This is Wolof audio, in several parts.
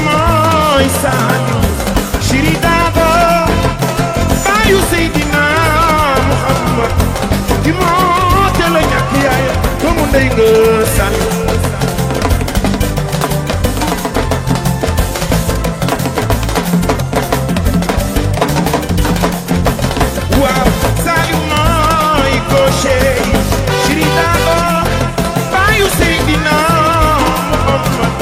mooy Saliou Chiri Daba baayu Seydina Muhammad ki moo teel a ñàkk yaay doomu ndey nga Saliou waaw Saliou mooy ko chéri Chiri Daba baayu Seydina Muhammad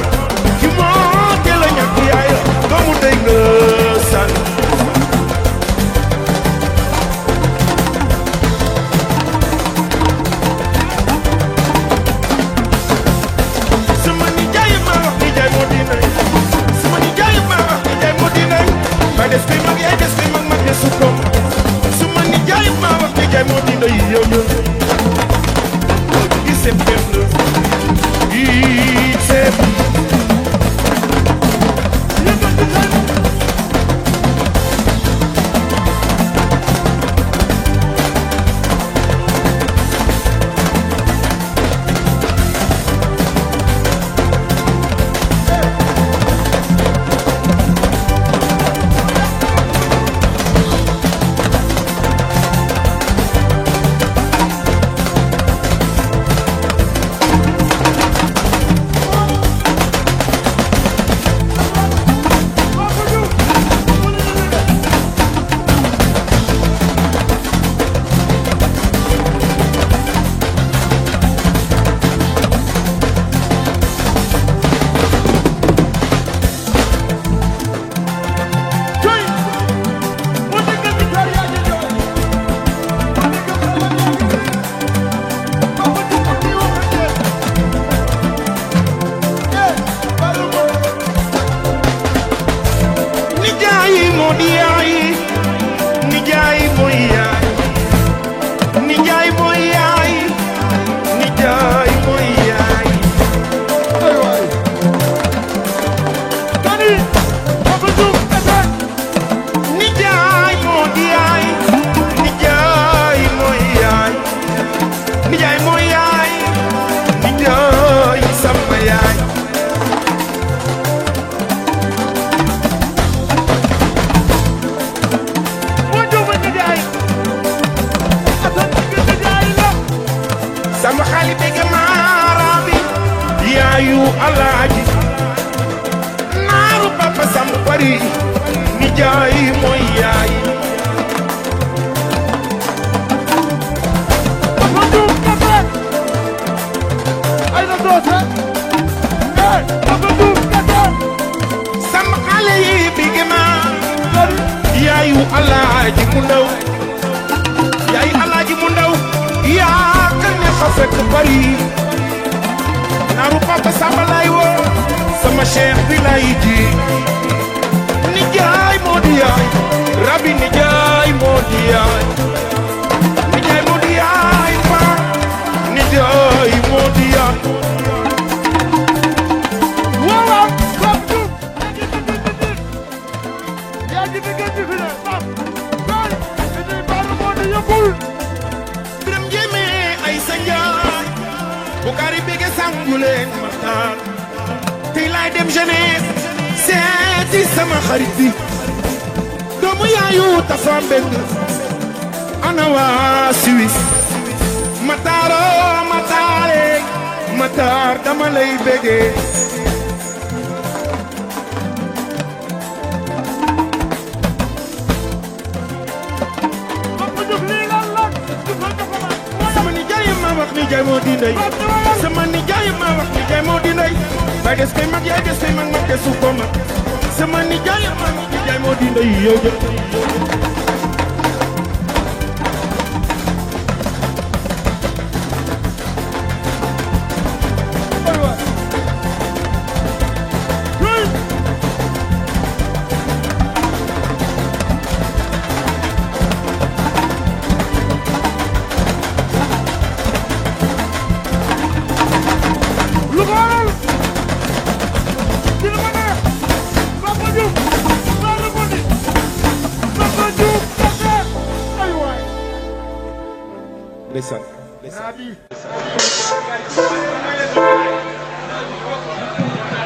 ki moo teel a ñàkk yaay doomu ndey nga Saliou des koy mag yaay des koy mag mag ya sukkoon su ma ni jaay maa wax ni jaay moo di ndoy yow yow di septembre di septembre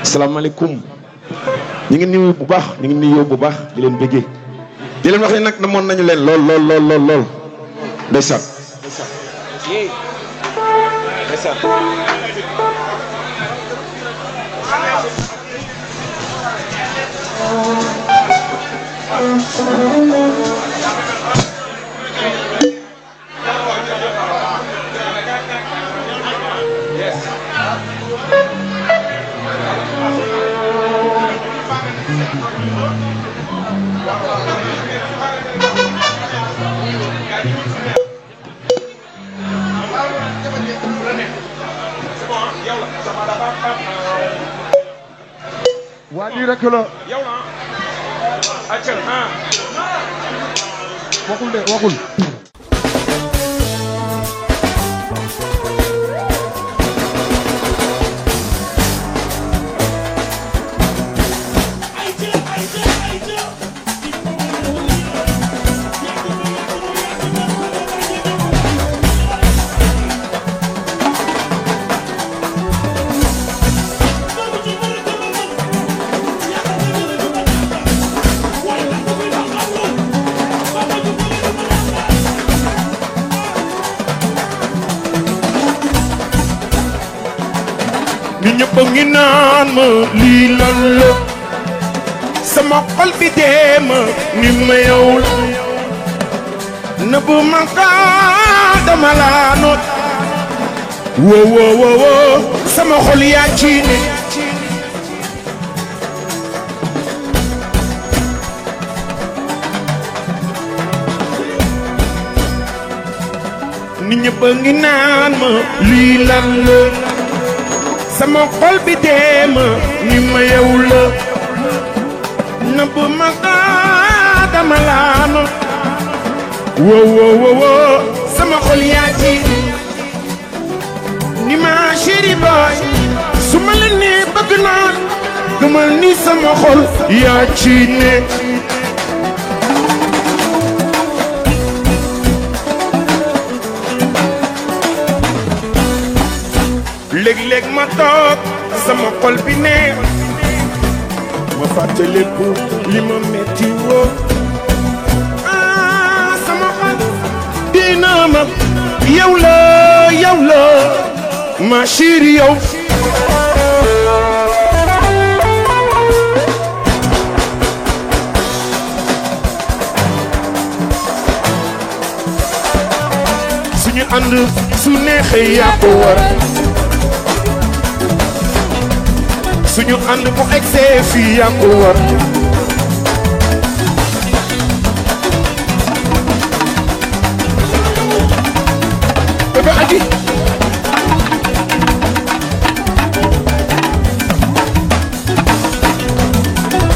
Assalamualaikum. ñu ngi nuyu bu baax ñu ngi nuyu bu baax di leen bëggee di leen wax ne nag namoon nañu leen lool ndeysaan waa lii rek la waxul de waxul nit ñëpp a ngi naan ma lii lan la sama xol bi dee ma ni ma yow la nëbbu ma kaa dama laa noot woo sama xol yaa ci ne nit ñëpp a ngi naan ma lii lan la sama xol bi dee ma ni ma yow la nëbb ma kaa dama laa noot woo sama xol yaa ci ni ma chéri boy su ma la nee bëgg naa gëmal ni sama xol yaa ci ne léeg-léeg ma toog sama xol bi neex ma fàtte lépp li ma metti woo sama xol dina ma yow la ma chérie yow suñu ànd su neexee yaa ko war suñu ànd bu egsee fii yaa ko war bébé aji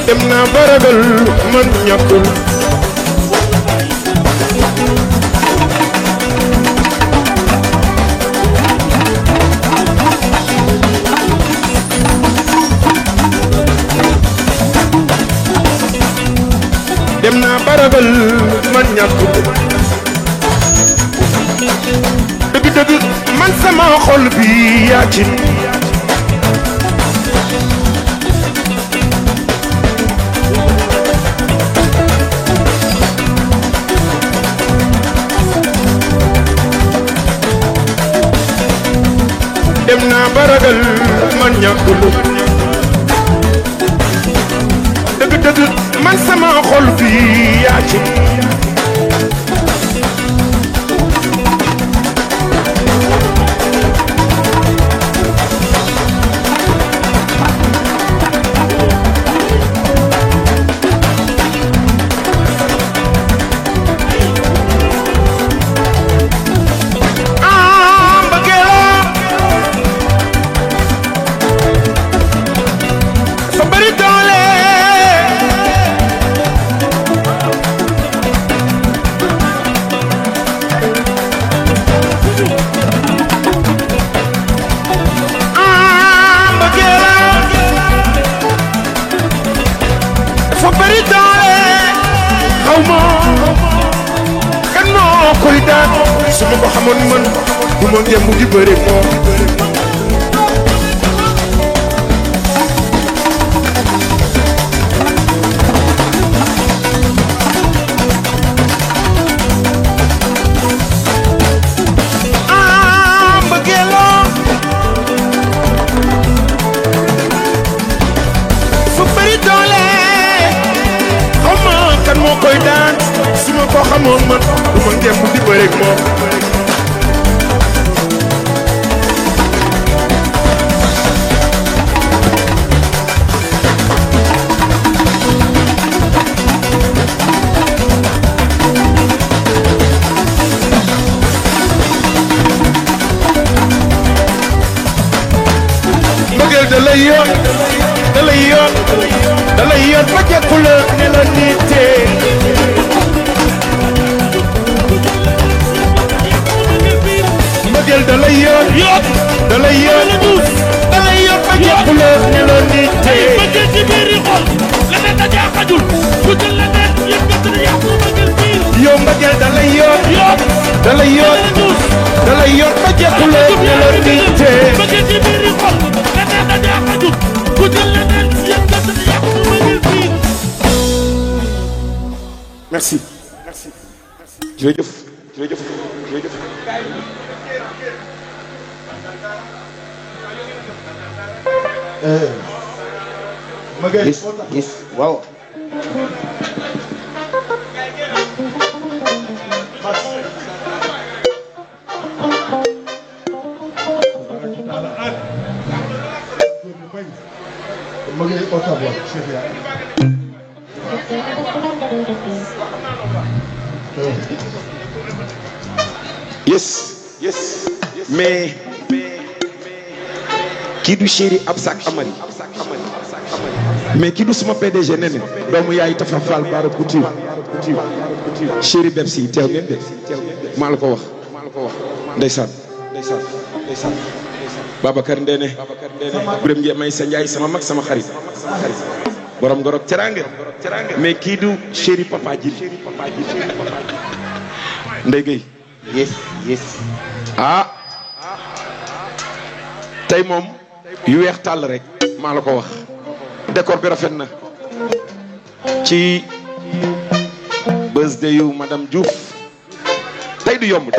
dem naa ba ragal man ñàkkul dem naa ba ragal man ñàkkul dëgg man sama xol bi yaa ci dem naa ba ragal man ñàkkul dëgg man sama xol bi yaa ci koy daan su ma ko xamoon man du ma ngeen mu di bëre moom bari doole xawma kan moo koy daan su ma ko xamoon man du ma ngeen di bëreeg moom dalay yoon ba jekku la ne la nite mbëggeel dalay yoon ba jekku la ne la nite mbëggeel ci biir xol leneen da jaaxajul ku jël leneen yëkkat na yàqu mbëggeel biir yow mbëggeel dalay yoon ba jekku la ne la nite mbëggeel ci biir xol leneen da jaaxajul ku jël leneen yëkkat na yàqu mbëggeel biir. Merci. Jërëjëf. Yes, waaw. Yes. Mais kii du chéri Absak Amari mais kii du suma PDG nene doomu yaay Tafa Fall Bara Couture chéri Bepsi teew ngeen de maa la ko wax ndeysaan Babacar Ndene Birame Ndiaye may sa Ndiaye sama mag sama xarit borom ngorok teraanga mais kii du chéri Papa Djil Ndeye Gueye yes tey moom yu weex tàll rek maa la ko wax décor bi rafet na ci birthday yu madame Diouf tey du yomb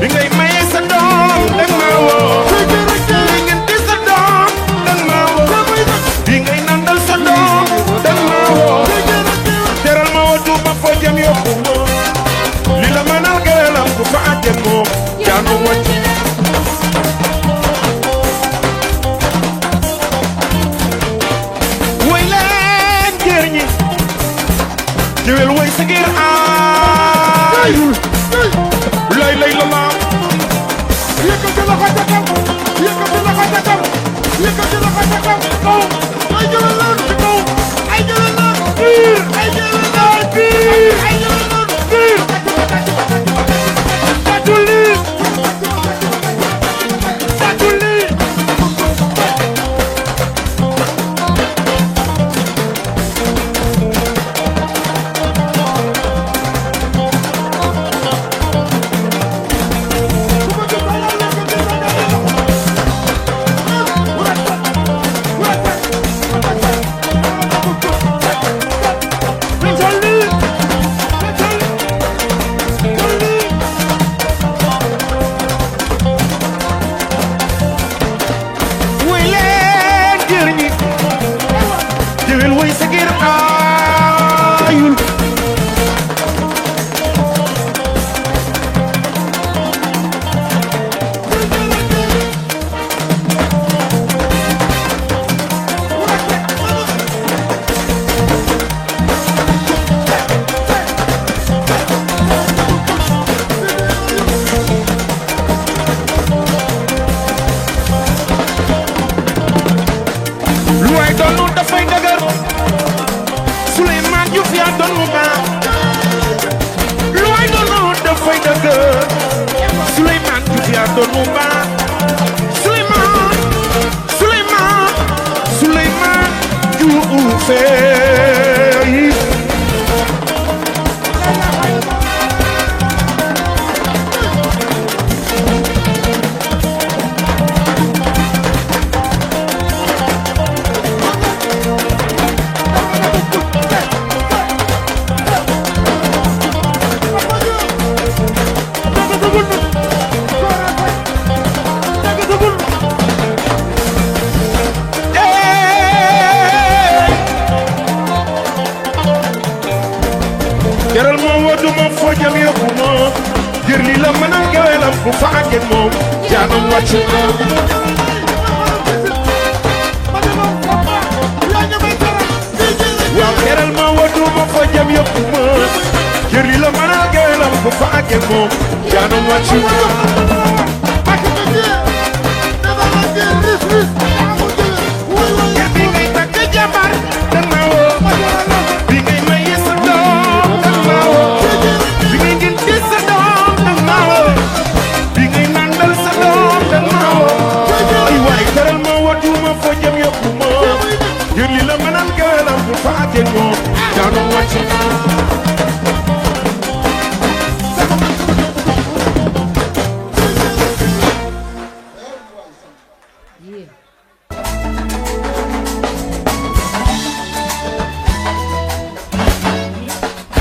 bi ngay maye sa doom dang ma woo aayul lay lay la la yëkkati loxo ca kaw yëkkati loxo ca kaw yëkkati loxo ca kaw kaw ay jëlal leen ci kaw ay jëlal leen biir ay jëlal leen biir ay jëlal leen biir tàccu lii tàccu lii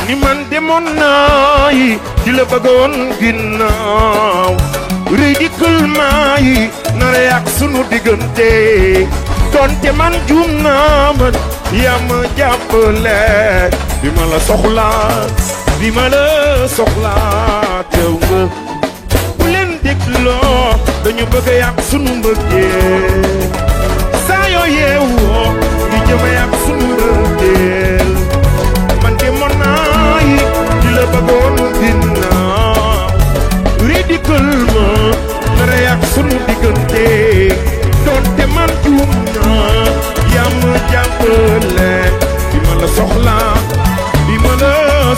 ni man demoon naa yi di la bëggoon ginnaaw ridicule yi nara yàq sunu diggante donte man juum naa man yaa ma jàppale bi ma la soxlaa teew nga bu leen dégloo dañu bëgg a yàq sunu mbëggeel saa yoo yeewoo di jëm a yàq sunu mbëggeel man demoon naa yi di la bëggoon ginnaaw ridicule nara yàq sunu diggante donte man juum naa yaa ma jàppale bi ma la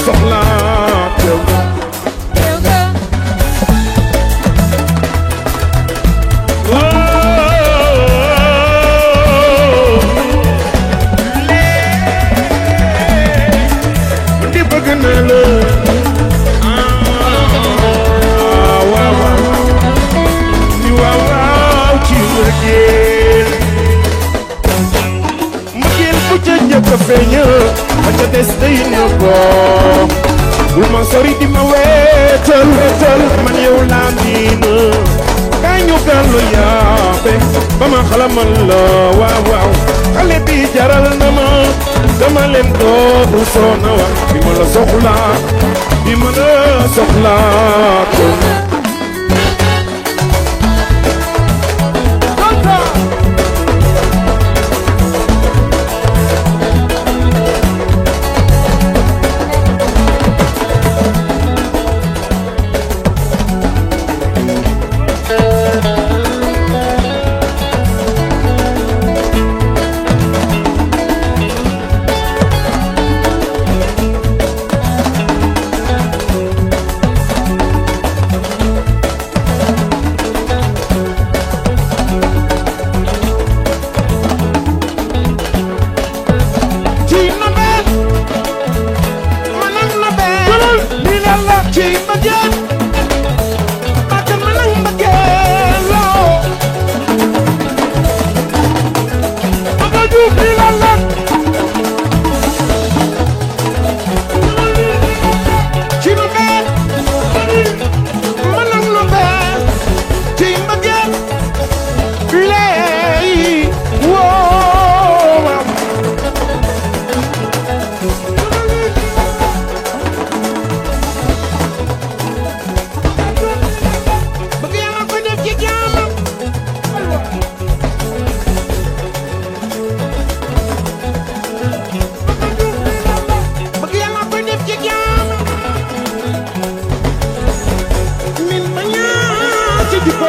soxlaa teew nga ma ca des day nëbboo bul ma sori di ma weetal man yow laa miin kaay ñu gàllu yaabe ba ma xalamal la waaw xale bi jaral na ma dama leen dootu soona wax bi ma la soxlaa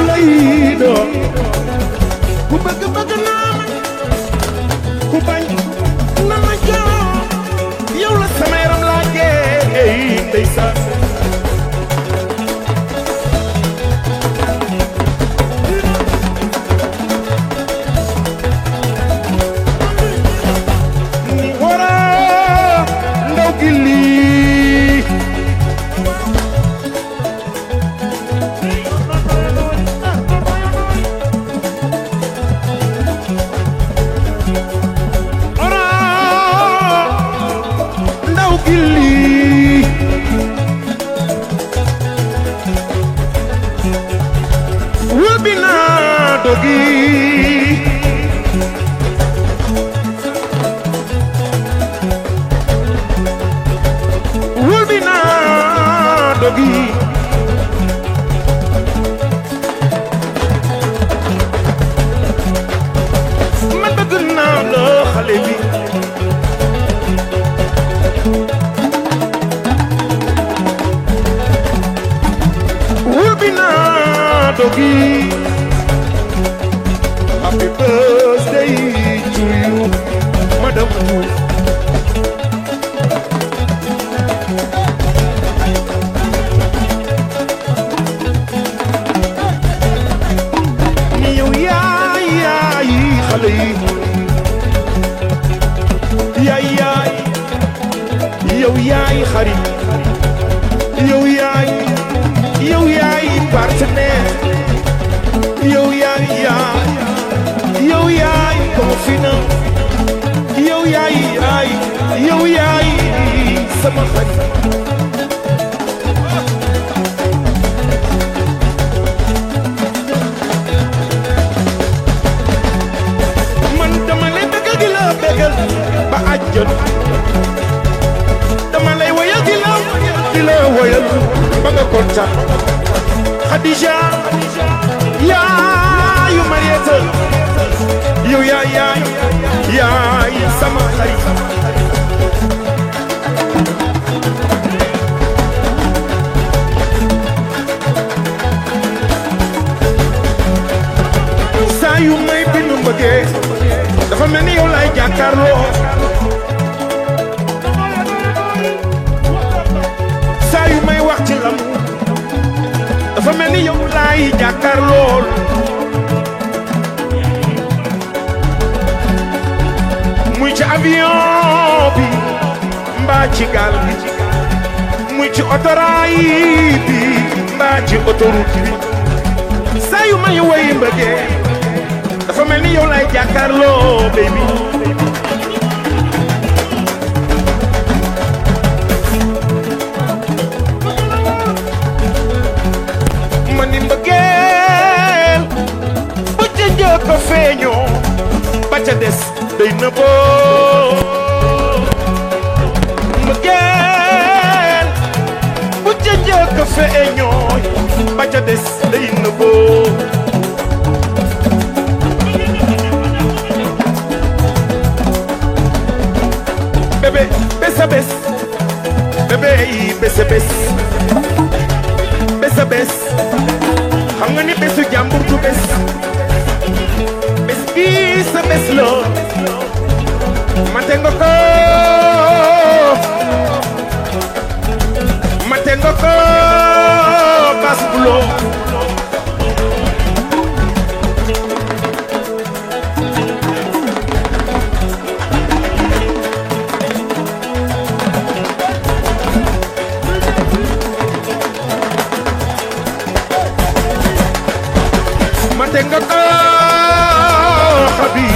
lay doon ku bëgg bëgg naa ma ku bañ na ma jox yow la sama yaram laa jeey ndeysaan ni wara ndaw gi lii ora ndaw gi lii wul bi naa dogi wul bi naa dogi man bëgg naa la xale bi wul bi naa dogi happy birthday to you madam Wul ni yow yaay xale yi yaay yow yaay xarit yow yaay partenaire yow yaay confident yow yaay sama xarit man dama lay bëggal di la bëggal ba àjjana dama lay woyal di la woyal ba nga kontaan Khadija yaayu Marieta yow yaay sama xarit saa yu may bindu mbëggee dafa mel ni yow laay jàkkaarloo saa yu may wax ci lam dafa mel ni yow laay jàkkaarloo muy ci avion bi mbaa ci gaal bi muy ci otoraay bi mbaa ci autoroute bi saa yu may woy mbëggee dafa mel ni yow laay jàkkaarloo baby man ni mbëggeel bu ca njëkk a feeñoo ba ca des day nëbboo mbëggeel bu ca njëkk a feeñoo ba ca des day nëbboo bébé bés a bés bébé yi bés a bés bés a bés xam nga ni bésu jàmbur du bés bés bii sa bés la mate nga ko bas buloo mate nga ko xabi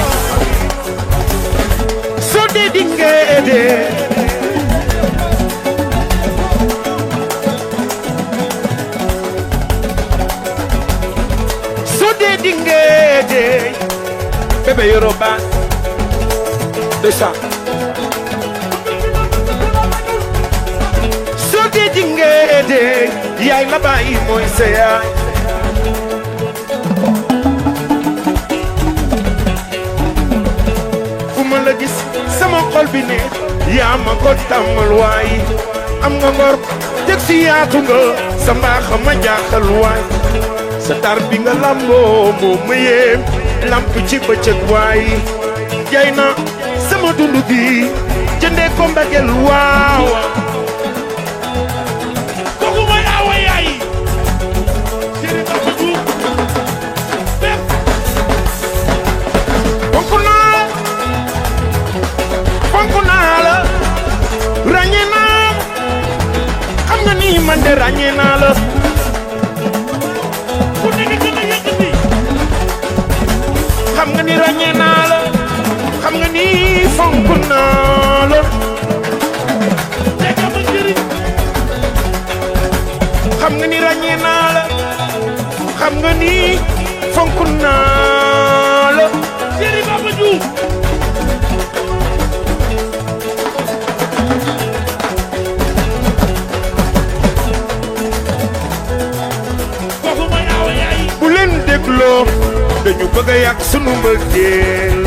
soo dee dingee dee soo dee dingee dee bébé Yoruba de ça soo dee dingee dee yaay la bàyyi mooy sa yaay la gis sama xol bi ne yaa ma ko tàmmal waay am nga ngor teg si yaatu nga sa mbaax ma jaaxal waay sa tar bi nga lamboo moo ma yéem lamp ci bëccëg waay jaay na sama dund gi jëndee ko mbëggeel waaw kooku mooy awa yaay Chéri Papa Diouf bépp fonk naa la ràññee naa xam nga ni man de ràññee naa la ku nekk gën a yëkkati xam nga ni ràññee naa la xam nga ni fonk naa la nekk ma Chéri xam nga ni ràññee naa la xam nga ni fonk naa la Chéri Papa Diouf kooku mooy awa yaay bu leen dégloo dañu bëgg a yàq sunu mbëggeel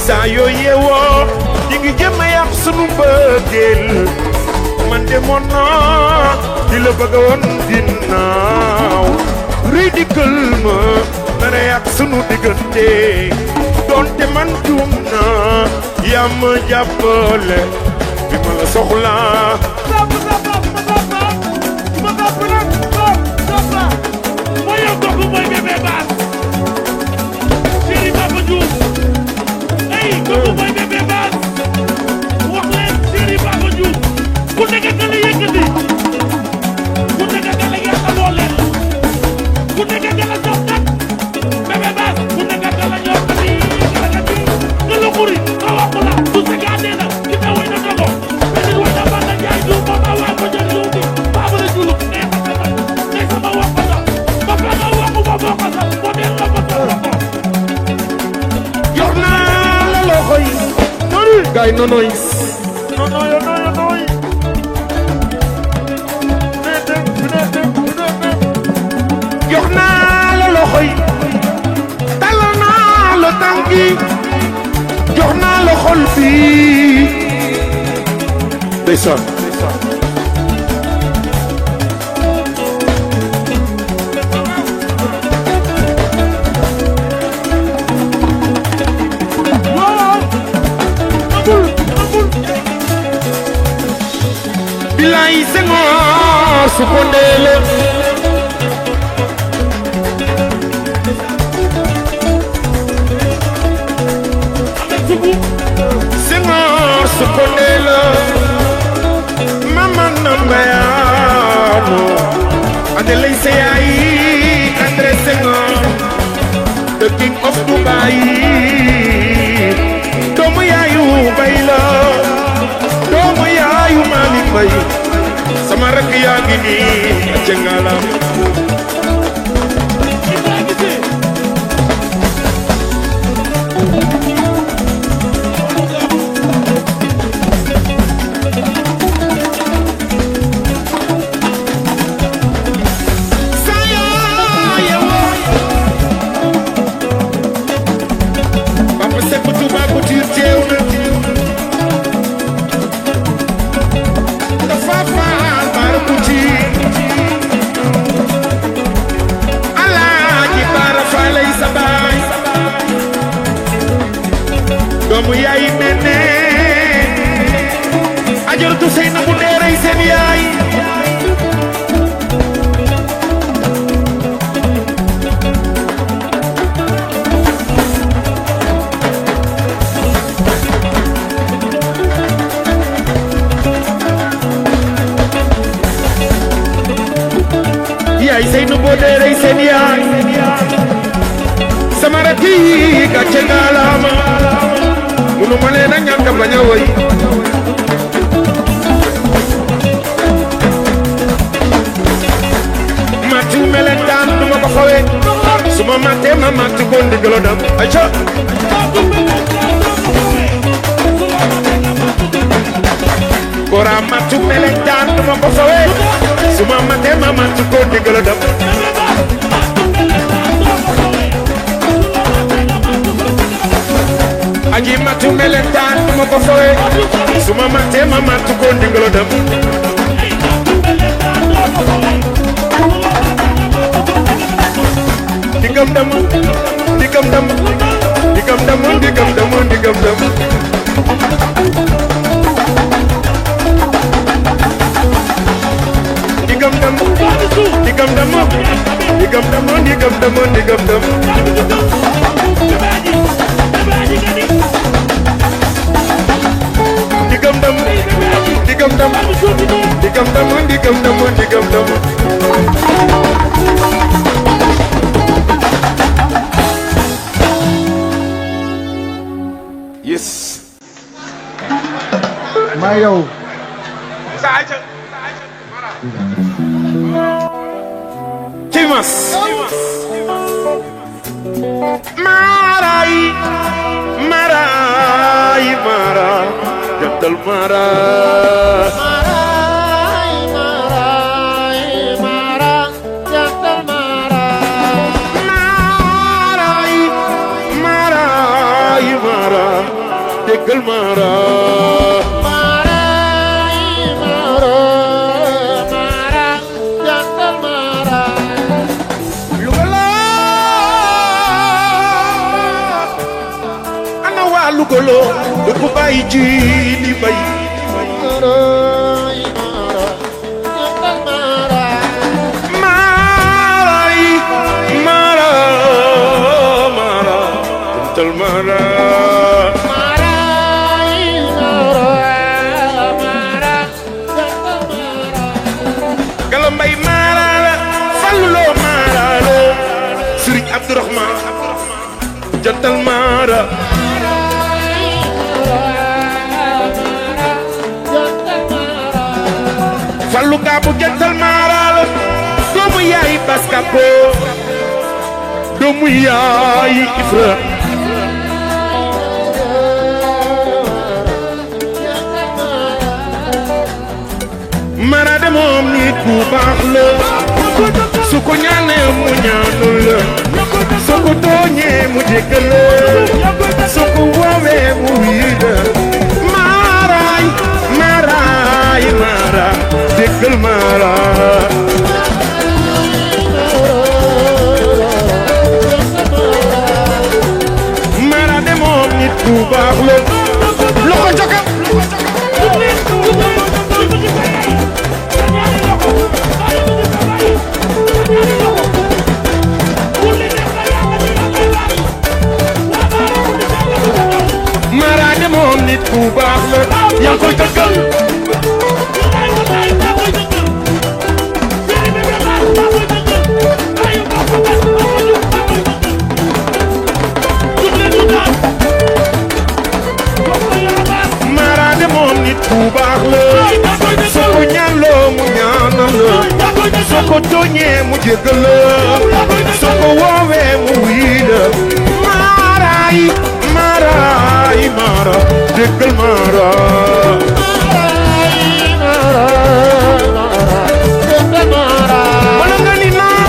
saa yoo yeewoo di ngi jëm a yàq sunu mbëggeel man de moon naa di la bëgg a woon ginnaaw rëy dikkal ma nara yàq sunu diggante doonte man juum naa yaa ma jàppale bi ma la soxlaa mooy yow kooku mooy bébé baas Chéri Papa Diouf ey kooku mooy bébé baas wax leen Chéri Papa Diouf ku nekk ka la yëkkati ku nekk ka la yàqaloo leen ku nekk ka la jox nag bébé baas ku nekk ka la ñor kati kalakati nga la xuri nga waxu la du sa gaadee na ki na way na dogo benn way na banda jaay du ma ma waa ko jël jiw bi baaba la julu nee sama wax ko sax ba fa nga waxu ma boo ko sax moo dee la ko sax la ko jox naa la loxo yi gaay nonoy nonoy jox naa la loxo yi talal naa la tànk yi jox naa la xol bi ndeysaan bilaay Senghor su ko ndeele Senghor su ko ndeele mama nambayano adelay sa yaay André Senghor the king of Dubai doomu yaayu bay la doomu yaayu Malick Mbaye sama rakk yaa ngi nii a cengalam Papa Seck Touba ko tiir teew na dafa faal baara kuti Alaaji Baara Faalay sa baay doomu yaay nene ajaratu Seynabu Ndeeray seen yaay yaay Seynabu Ndeeray seen yaay sama rakk yi gàcce ngalaama munu ma leen a ñàkk bañ a woy matu melentaan du ma ko xawee su ma matee ma matu ko ndigalo dam ayca kora matu melentaan du ma ko xawee su ma matee ma matu ko ndigalo dam aji matu melentaan du ma ko xawee su ma matee ma matu ko ndigalo dam digam dam digam dam digam dam digam dam digam dam digam dam digam dam digam dam digam dam digam dam digam dam digam dam digam dam digam dam digam dam yes maa yow Timas Marai Marai Mara Jantal Mara Marai Marai Mara Jantal Mara Marai Marai Mara Jantal Mara Marai Mara Mara Jantal Mara Lugala Ana wa Lugolo Lugu bayi ji di bayi Marai Mara Jantal Mara Marai Mara Mara Jantal Mara Marai Mara Mara Jantal Mara Galambay Mara la Fallulo Mara la Serigne Abdourahman Jantal Mara Fallu Kaabu Jantal Mara la doomu yaay Baskapo doomu yaay Ifra Mara de moom nit ku baax la su ko ñaanee mu ñaanul la su ko tooñee mu jéggal la su ko woowee mu wii la Maraay Maraay Mara jéggal Mara Mara de moom nit ku baax la loxo joxe Mara de moom nit ku baax la yaa ngi koy dëggal Mara de moom nit ku baax la soo ko ñaanloo mu ñaanal la soo ko tooñee mu jéggal la soo ko woowee mu wii la Maraay Maraay Mara jéggal Mara wala nga ni naa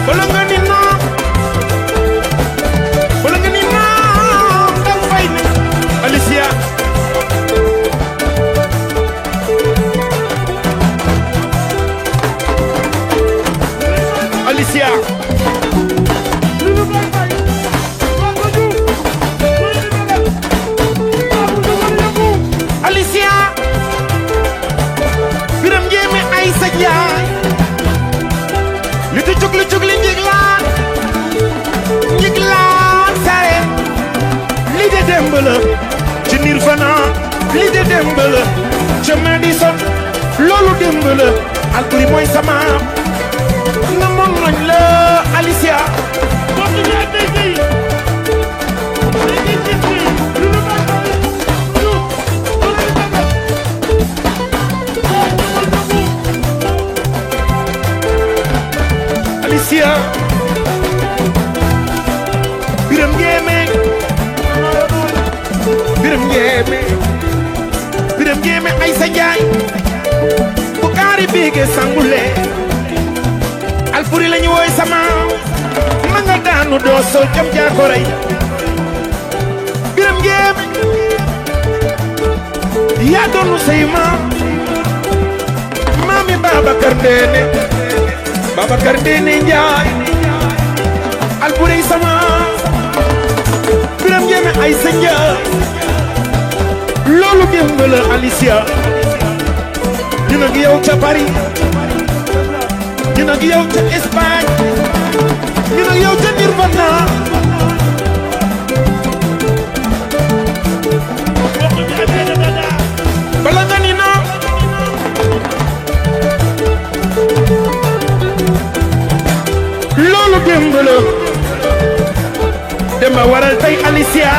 wala nga ni naa wala nga ni naa da fay ne Alicia Alicia Alicia Biram Njéeme ay sa jaay li tu cugli njig laa sare li de démb la ci Nirvana li de démb la ca Madison loolu démb la Alboury mooy sama na moon nañ la Alicia Alicia Biram Njéeme Biram Njéeme Biram Njéeme ay sa jaay bu kaari biige sangule Alboury lañu wooy sama ma nga daanu doo soo jam jaa ko rey Biram Njéeme yaa doonu say maam maami Babacar Ndéné Njaay Alboury sama Biram Njéeme ay sa Njaay loolu démb la Alicia ñu nag yow ca Paris ñu nag yow ca Espagne ñu nag yow ca Nirvana bala nga ni na loolu démb la demba waral tey Alicia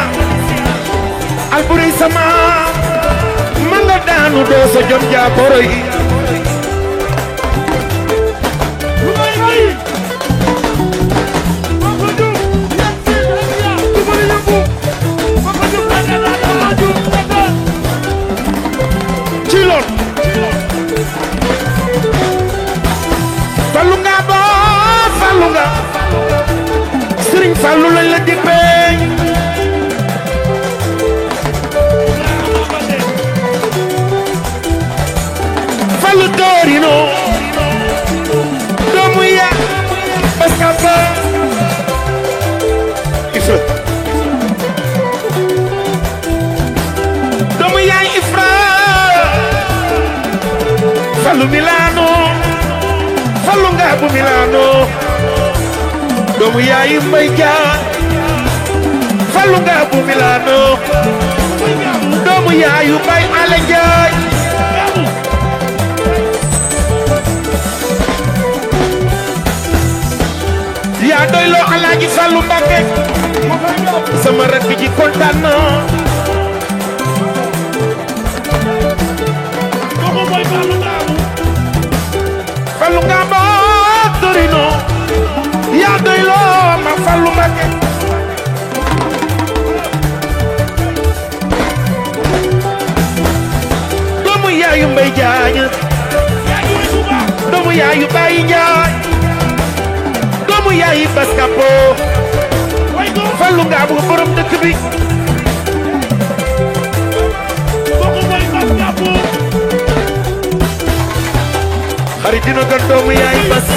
Alboury sama ma nga daanu doo sa jom jaaporo yi ci lool fallu nga ba fallu nga Sëriñ Fallu lañ la dippee Fallu Torino doomu ya Baskapa Ifra doomu yaay Ifra Fallu Milano Fallu nga bu Milano doomu yaay Mbay Jaa Fallu nga bu Milano doomu yaayu Bay Ale Njaay yaa doyloo Alaaji Fallu Mbàkke sama rakk ji kontaan na Fallu nga ba Torino yaa doyloo ma Fallu Mbàkke doomu yaayu Mbay Jaañ doomu yaayu Baay Njaay doomu yaayi Baskapo Fallu nga bu borom dëkk bi xarit dina gën doomu yaayi Bas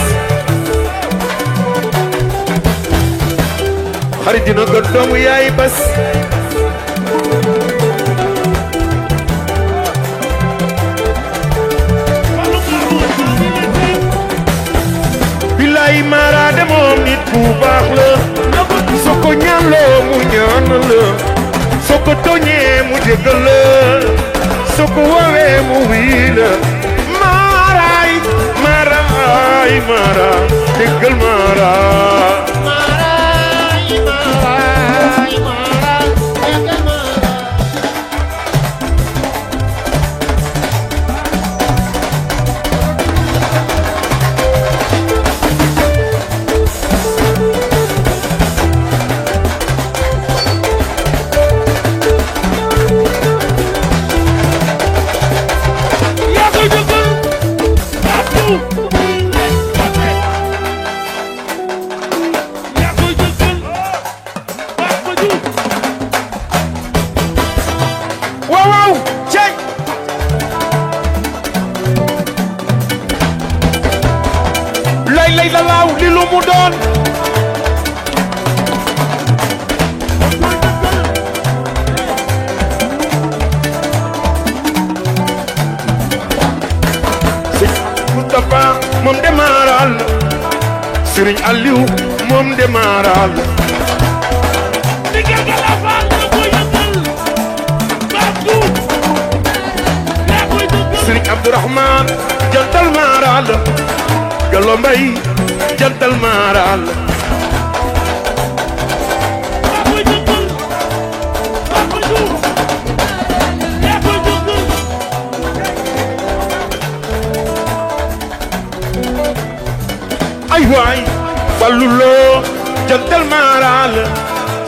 xarit dina gën doomu yaayi Bas bilaay Mara de moom nit bu baax la soo ko ñaanloo mu ñaanal la soo ko tooñee mu jéggal la soo ko woowee mu wii la Maraay Maraay Mara déggal Mara lay la laaw li lu mu doon Sëñ Moustapha moom demaral Sëriñ Aliou moom demaral Sëriñ Abdourahmane jantal maral Gallo Mbay jantal maral ay waay Fallu Lo jantal maral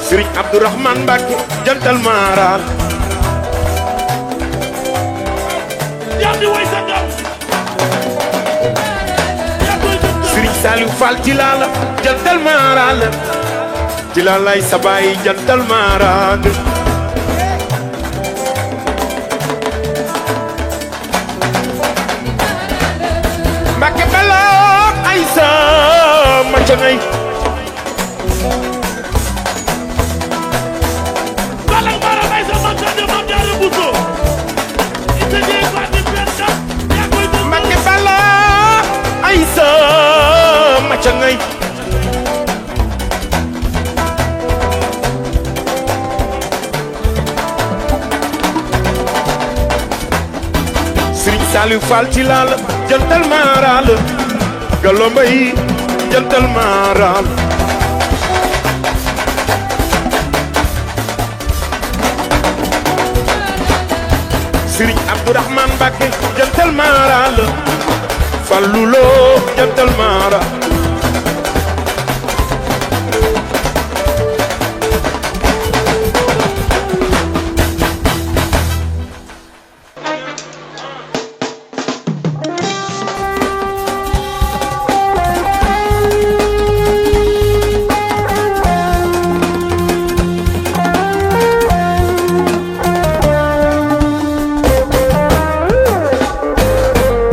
Sëriñ Abdourahmane Mbacké jantal maral Sëriñ Saliou Fall Tilala jantal maral Tilalay sabay jantal maral Saliou Fall ci laal jantal maaral Gallo Mbaye jantal maaral Serigne Abdourahmane Mbacké jantal maaral Fallou Lo jantal maaral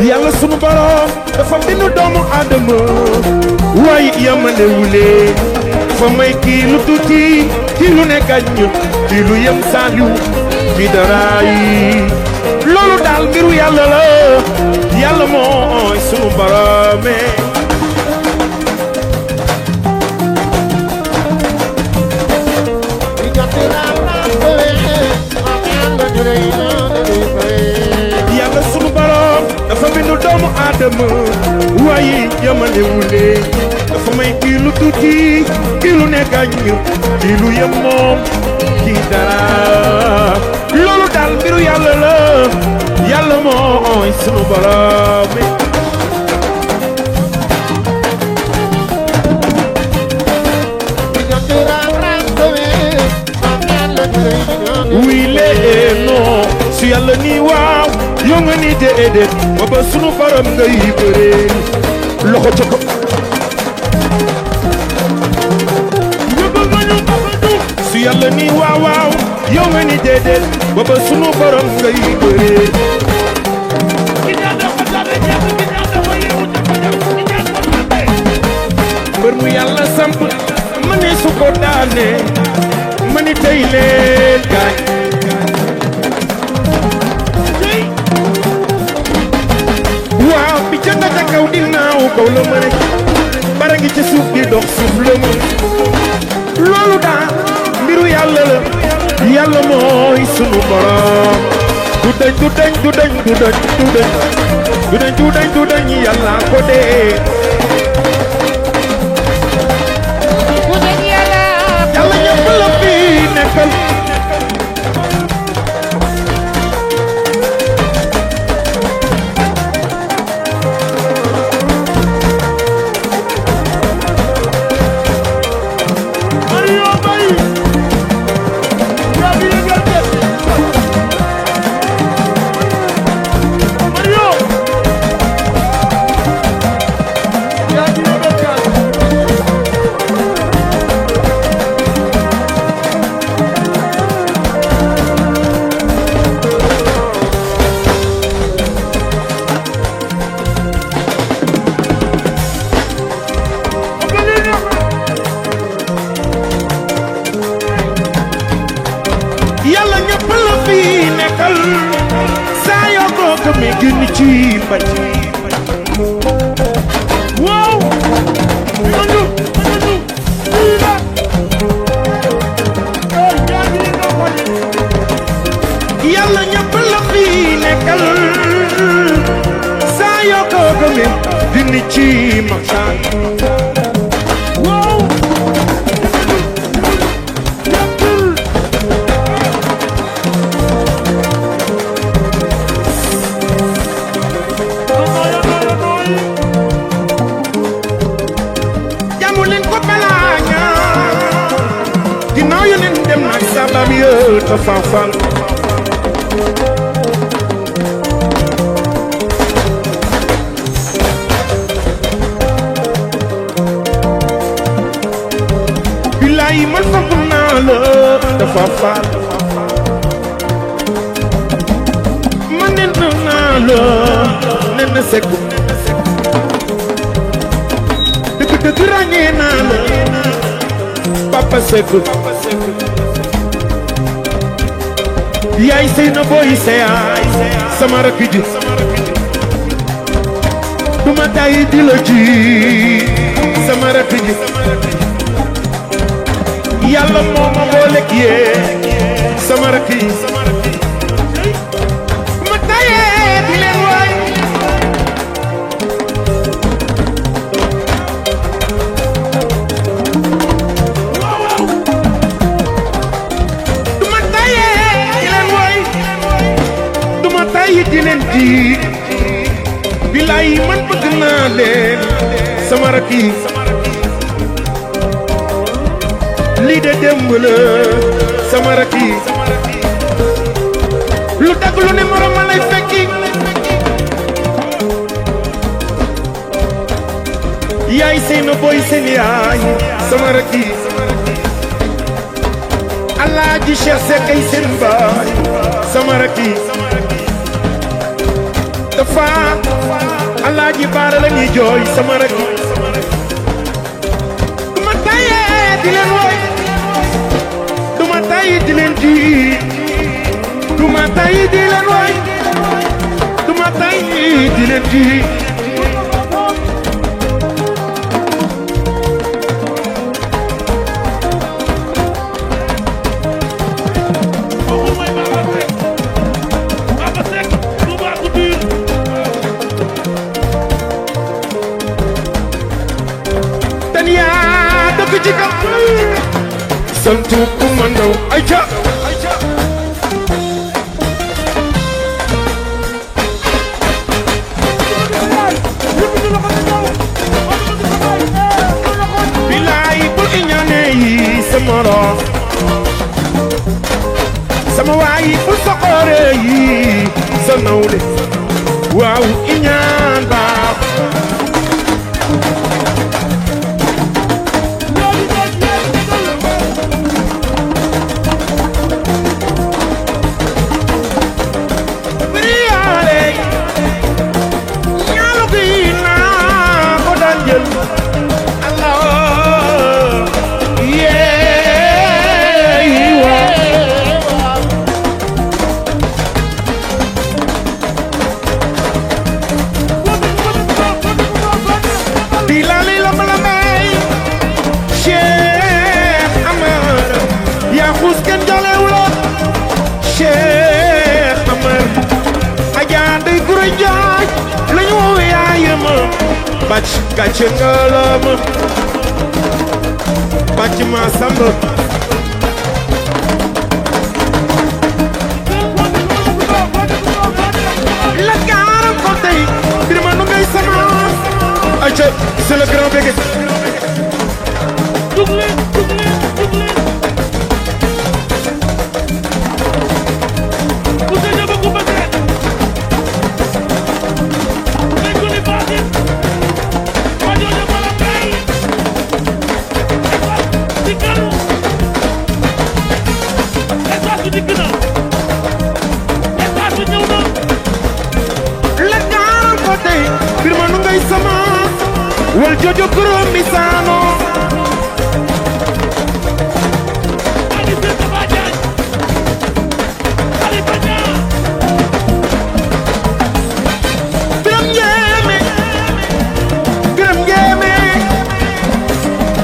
Yàlla sunu borom dafa bindu doomu Adama waaye yamane wule dafa may kii lu tuuti kii lu ne gàññ kii lu yem Saliou mi dara yi loolu daal mbiru Yàlla la Yàlla mooy sunu borom Yàlla sunu borom dafa bindu doomu Adama waaye yamane wule dafa may kii lu tuuti kii lu ne gàññ kii lu yem moom kii dara loolu daal mbiru Yàlla la Yàlla mooy sunu borom wile non su Yàlla ni waaw yoo nga ni déedéet ba ba sunu borom ngay bëree loxo ca ko su Yàlla ni waaw waaw yoo nga ni déedéet ba ba sunu borom ngay bëree mbër mu Yàlla samp ma ne su ko daane ma ni tey leen gaañ waaw bi jënda ca kaw di naaw kaw la ma ne bara ngi ci suuf di dox suuf la ma loolu daal mbiru Yàlla la Yàlla mooy sunu borom du dañ du dañ du dañ du dañ du dañ du dañ du dañ du dañ Yàlla ko dee Yàlla ñëpp la fi nekkal Yàlla ñëpp la fi nekkal saa yoo ko gëmee génn ci bañ waaw Yàlla ñëpp la fi nekkal saa yoo ko gëmee génn ci maxtaan sabab yo ta fanfan billahi man foog naa la ta fanfan man nen naa la nen sekk dëgg ràññee naa la Papa Seck yaay sey na boy seyaay sama rakk ji duma tay di la ji sama rakk ji Yàlla moo ma booleeg yee sama rakk yi ma tayee di leen waay bilaay man bëgg naa leen sama rakk yi lii de démb la sama rakk yi lu dagg lu ne morom ma lay fekki yaay seen boy seen yaay sama rakk yi Alaaji Cheikh Seck ay seen baay sama rakk yi dafa Alaaji Baara la ñuy jooy sama rakk yi duma tayee di leen woy duma tayee di leen ji duma tayee di leen woy duma tayee di leen ji santu ku mandaw ayca bilaay bul iñaane yi sa morom sama waay bul soxore yi sa nawle waaw iñaan baax bàcc gàcce ngalaama bàcc ma samba la gaaram ko tey birima nu ngay sama ayca c'est le grand bégué wal jojo kurum misano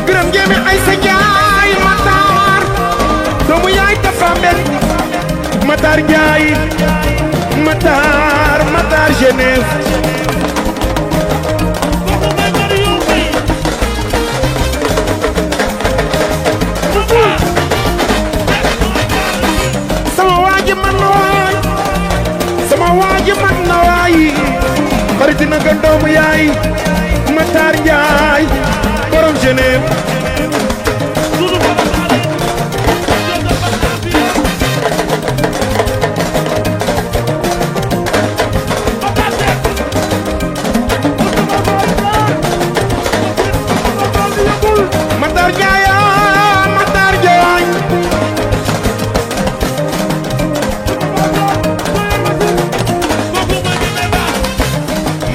Biram Njéeme ay sa jaay Matar doomu yaay Tafa Mbeng Matar jaay Matar Genève xarit na nga doomu yaay Matar Njaay borom Genève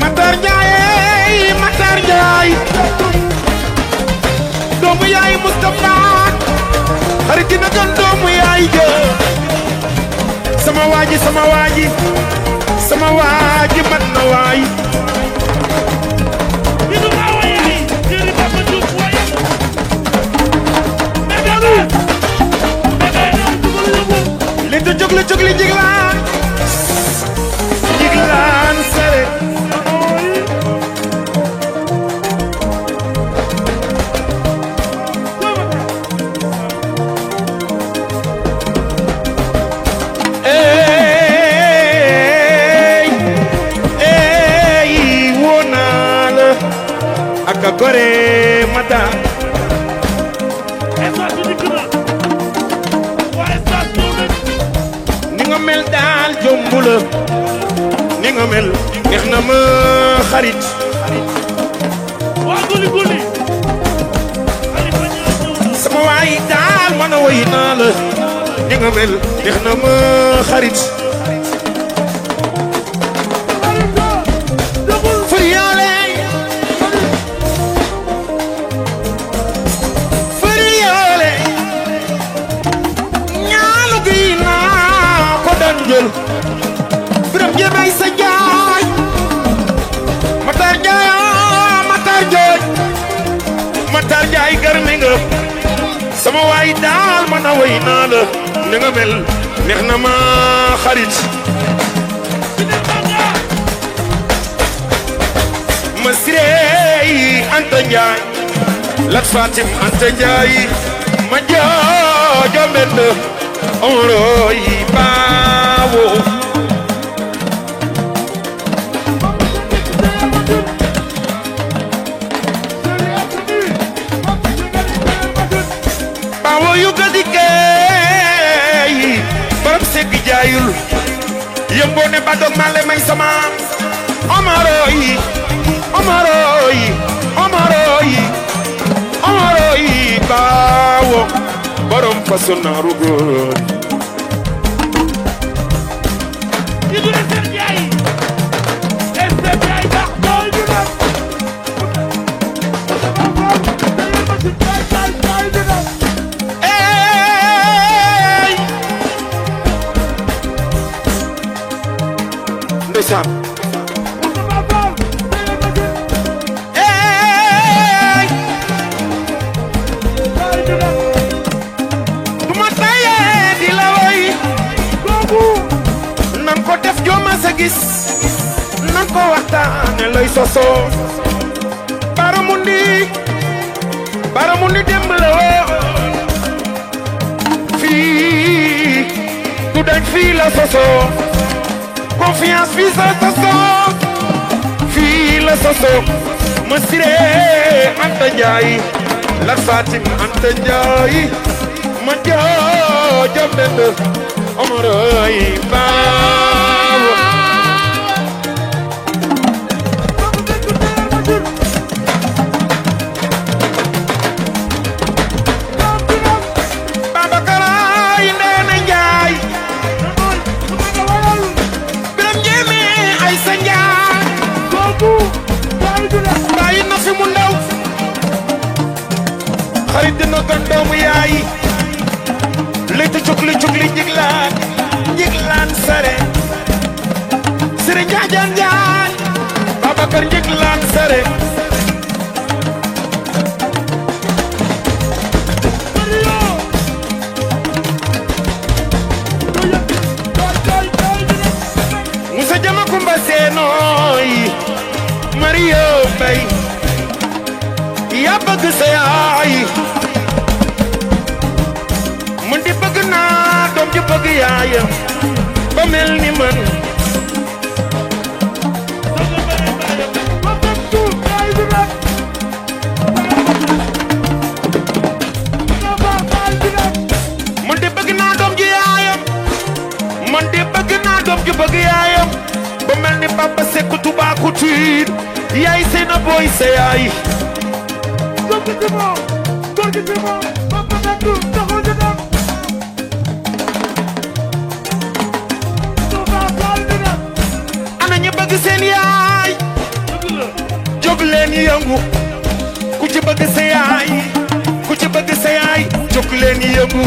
Matar Njaay Matar Njaay doomu yaay Moustapha xarit na doon doomu yaay ja sama waaji mat na waay li du jóg li jiglaan sere gore mata ni nga mel daal jombu la ni nga mel neex na ma xarit sama waay daal man a woy naa la ni nga mel neex na ma xarit Biram Jéemay sa jaay Matar Jaay Matar Jaay garmi nga sama waay daal man a way naa la ni nga mel neex na ma xarit ma sirey Anta Njaay Lat Fatim Anta Njaay ma joojo mbend oroy baawo baawo yu gadi kay barab segg jaayul yëmboone ba dog male may sama omaroy baawo borom façon naaru góor ndeysaan gis nan ko waxtaane lay soso baramundi démb la woon fii du dañ fii la soso confiance fii sa soso fii la soso ma siree Anta Njaay Lat Fatim Anta Njaay ma joojo mbend omoroy baawo bàyyi na fi mu ndaw xarit dina gën doomu yaay léegi cukli njiglaan sare sere njaajaan njaan Babacar njiglaan sare Musa Jama Kumba Seenooy Mario Bay yaa bëgg sa yaay man di bëgg naa doom ji bëgg yaayam ba mel ni man man di bëgg naa doom ji yaayam man di bëgg naa doom ji bëgg yaayam ba mel ni Papa Seck Touba Couture yaay seen a booy sa yaay ana ñu bëgg seen yaay jóg leen yëngu ku ci bëgg sa yaay ku ci bëgg sa yaay jóg leen yëngu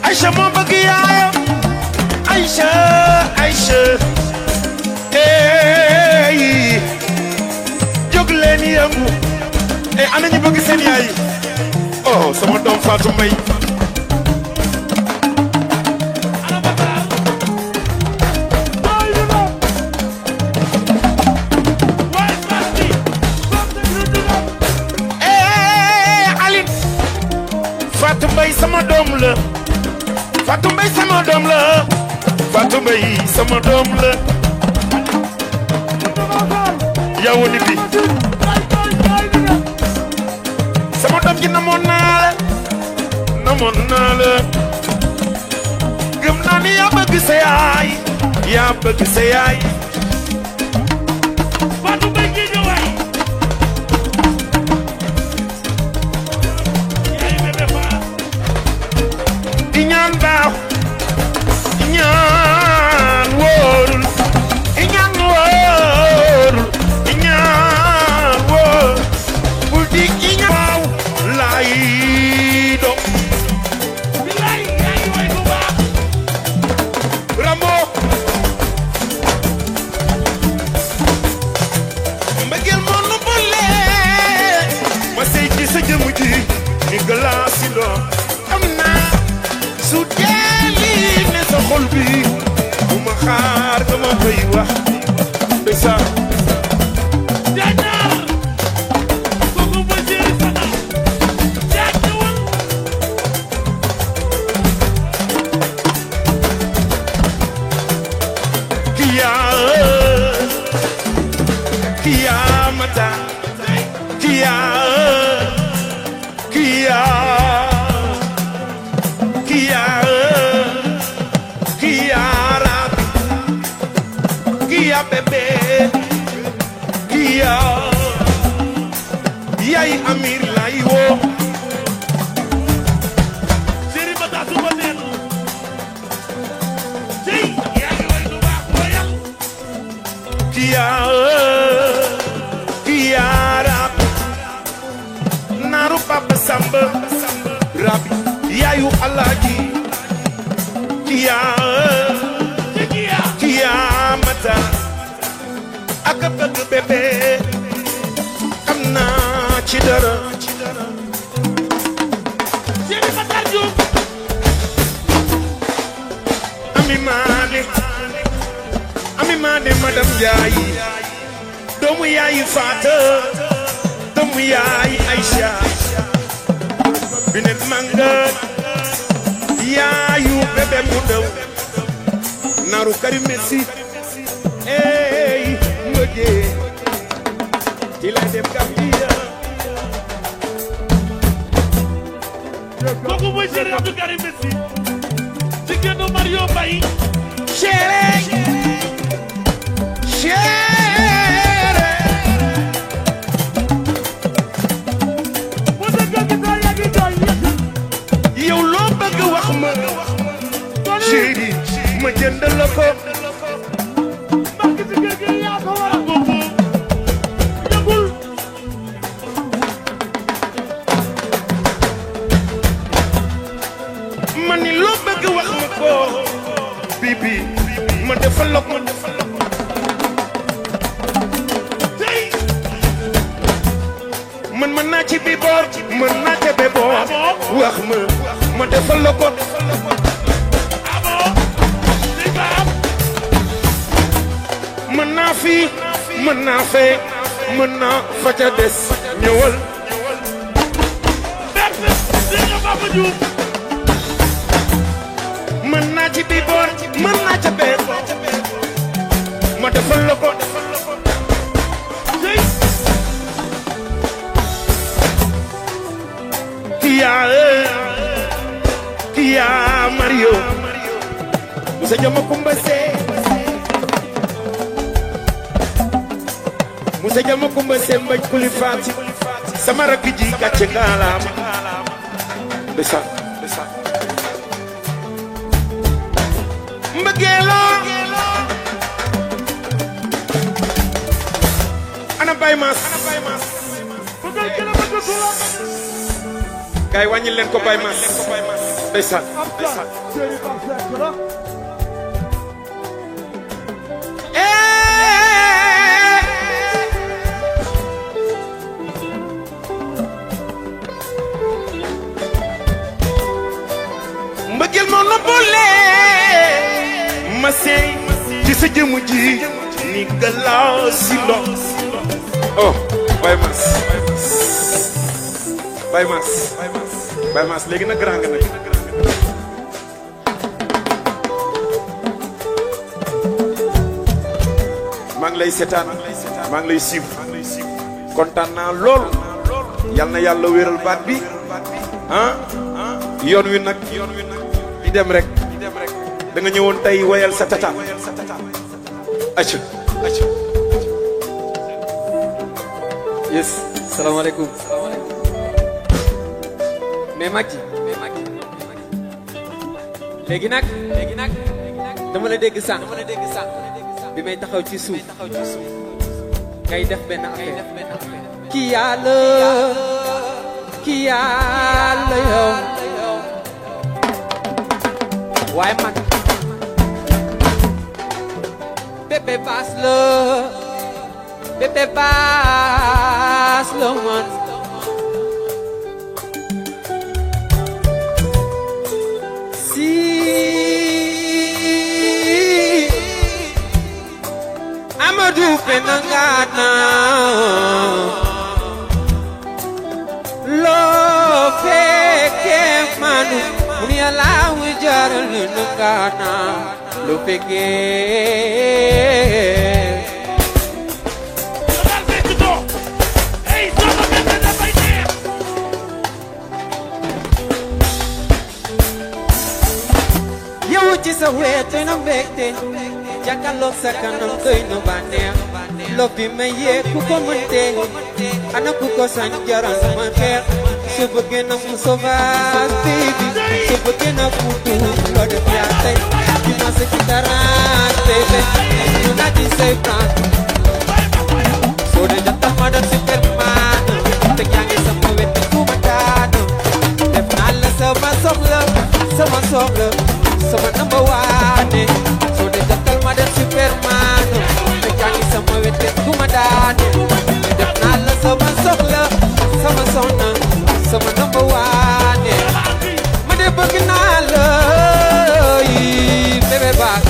Aïcha moo bëgg yaayam Aïcha jóg leen yëngu ana ñu bëgg seen yaay oh sama doom Fatou Mbaye Aline Fatou Mbaye sama doom la Fatou Mbaye sama doom la Fatou Mbaye sama doom la yow nit bi gi namoon naa la gëm naa ni yaa bëgg sa yaay Fatou Mbaye Guèye waay yaay bébé fa di ñaan baax di ñaan wóorul di ñaan wóor bul di ki ñaaw laay dox bilaay yaay way bu baax Rambo mbëggeel moo nu boole ma sey ci sa jëmm ji ni glace yi doon am naa su deeli ne sa xol bi bu ma xaar nga ma koy wax ndeysaan Jaajëf kooku ba jëri sana jaajëwal Kia mata Kia Rabi Kia bébé Kia yaay Amir lay woo jëri ba tax su ba neen tey yaay way bu baax woyal Kia Rabi naaru Papa Samba Rabi yaayu Alaaji Kia mata ak bëgg bébé xam naa ci dara jëri ba tax ju Ami Mané madame Ndiaye doomu yaayu Faata doomu yaayu Aïcha Binet Manga yaayu bébé mu daw naaru Karim Messi ey ngoje ci la dem Gambia kooku mooy jëri Abdou Karim Messi jigéenu Mario Mbaye chéri bu dëgg gi doy yaa ngi doy yow loo bëgg wax ma chéri ma jëndal la ko mbakk ci kër gi yaa ko war a boobu yëgul ma ni loo bëgg wax ma ko bibi ma defal la ko tey man mën naa ci bi boor mën naa ca be boor wax ma defal la ko amoo li nga am mën naa fii mën naa fee mën naa fa ca des ñëwal bett li nga Papa Diouf mën naa ci bi boor mën naa ca be boor ma defal la ko tey Kia Mario Musa Jama Kumba Se Musa Jama Kumba Se mbaj kuli fati sama rakk ji gàcce ngaalaama besa mbëggeelo ana Baye Mass bëggal ki la bëgg ku la kay wàññil leen ko Baye Mass ndeysaan jëri ba fekk la mbëggeel moo nu boole ma sey ci sa jëmm ji ni galaa si ndox oh Baye Mass Baye Mass léegi nag grand nga nag maa ngi lay seetaan maa ngi lay suivre kontaan naa lool yal na yàlla wéral baat bi ah yoon wi nag di dem rek da nga ñëwoon tey woyal sa tata acca yes salaamaaleykum mais Macky léegi nag dama la dégg sànq bi may taxaw ci suuf ngay def benn affaire ki yàlla yow waaye man bébé baas la man si Amadou Penangana loo fekkee manu mu ni Yàlla wu jaral nangana loo fekkee yow ci sa wet na mbégte jàkkaarloog sa kanam doy na bànneex loo bi may yee ku ko mënte ana ku ko sañ jaral sama xeex su bëggee na mu sauvage baby su bëggee na mu tuut loo def yaa tey di ma sa kitaraat baby ñu naa di say plan soo de jantal ma doon superman te yaa ngi sama wet ku ma daanu def naa la sama soxla sama number one soo de jantal ma doon superman te yaa ngi sama wet ku ma daanu def naa la sama soxla sama number one ma de bëgg naa la yi bébé baax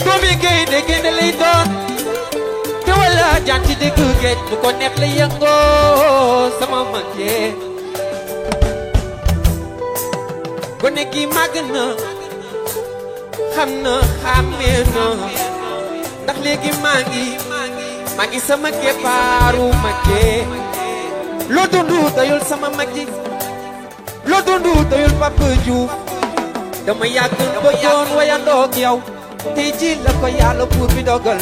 doomi gaynde lay doon te wala jaan ci dëgg géej bu ko neex la yëngoo sama manqué gone gi màgg na xam na xàmmee na ndax léegi maa ngi sama keppaaru magge loo dundu doyul sama maggi loo dundu doyul Papa Diouf dama yàgg bëggoon wayandoog yow tey ji la ko yàlla buur bi dogal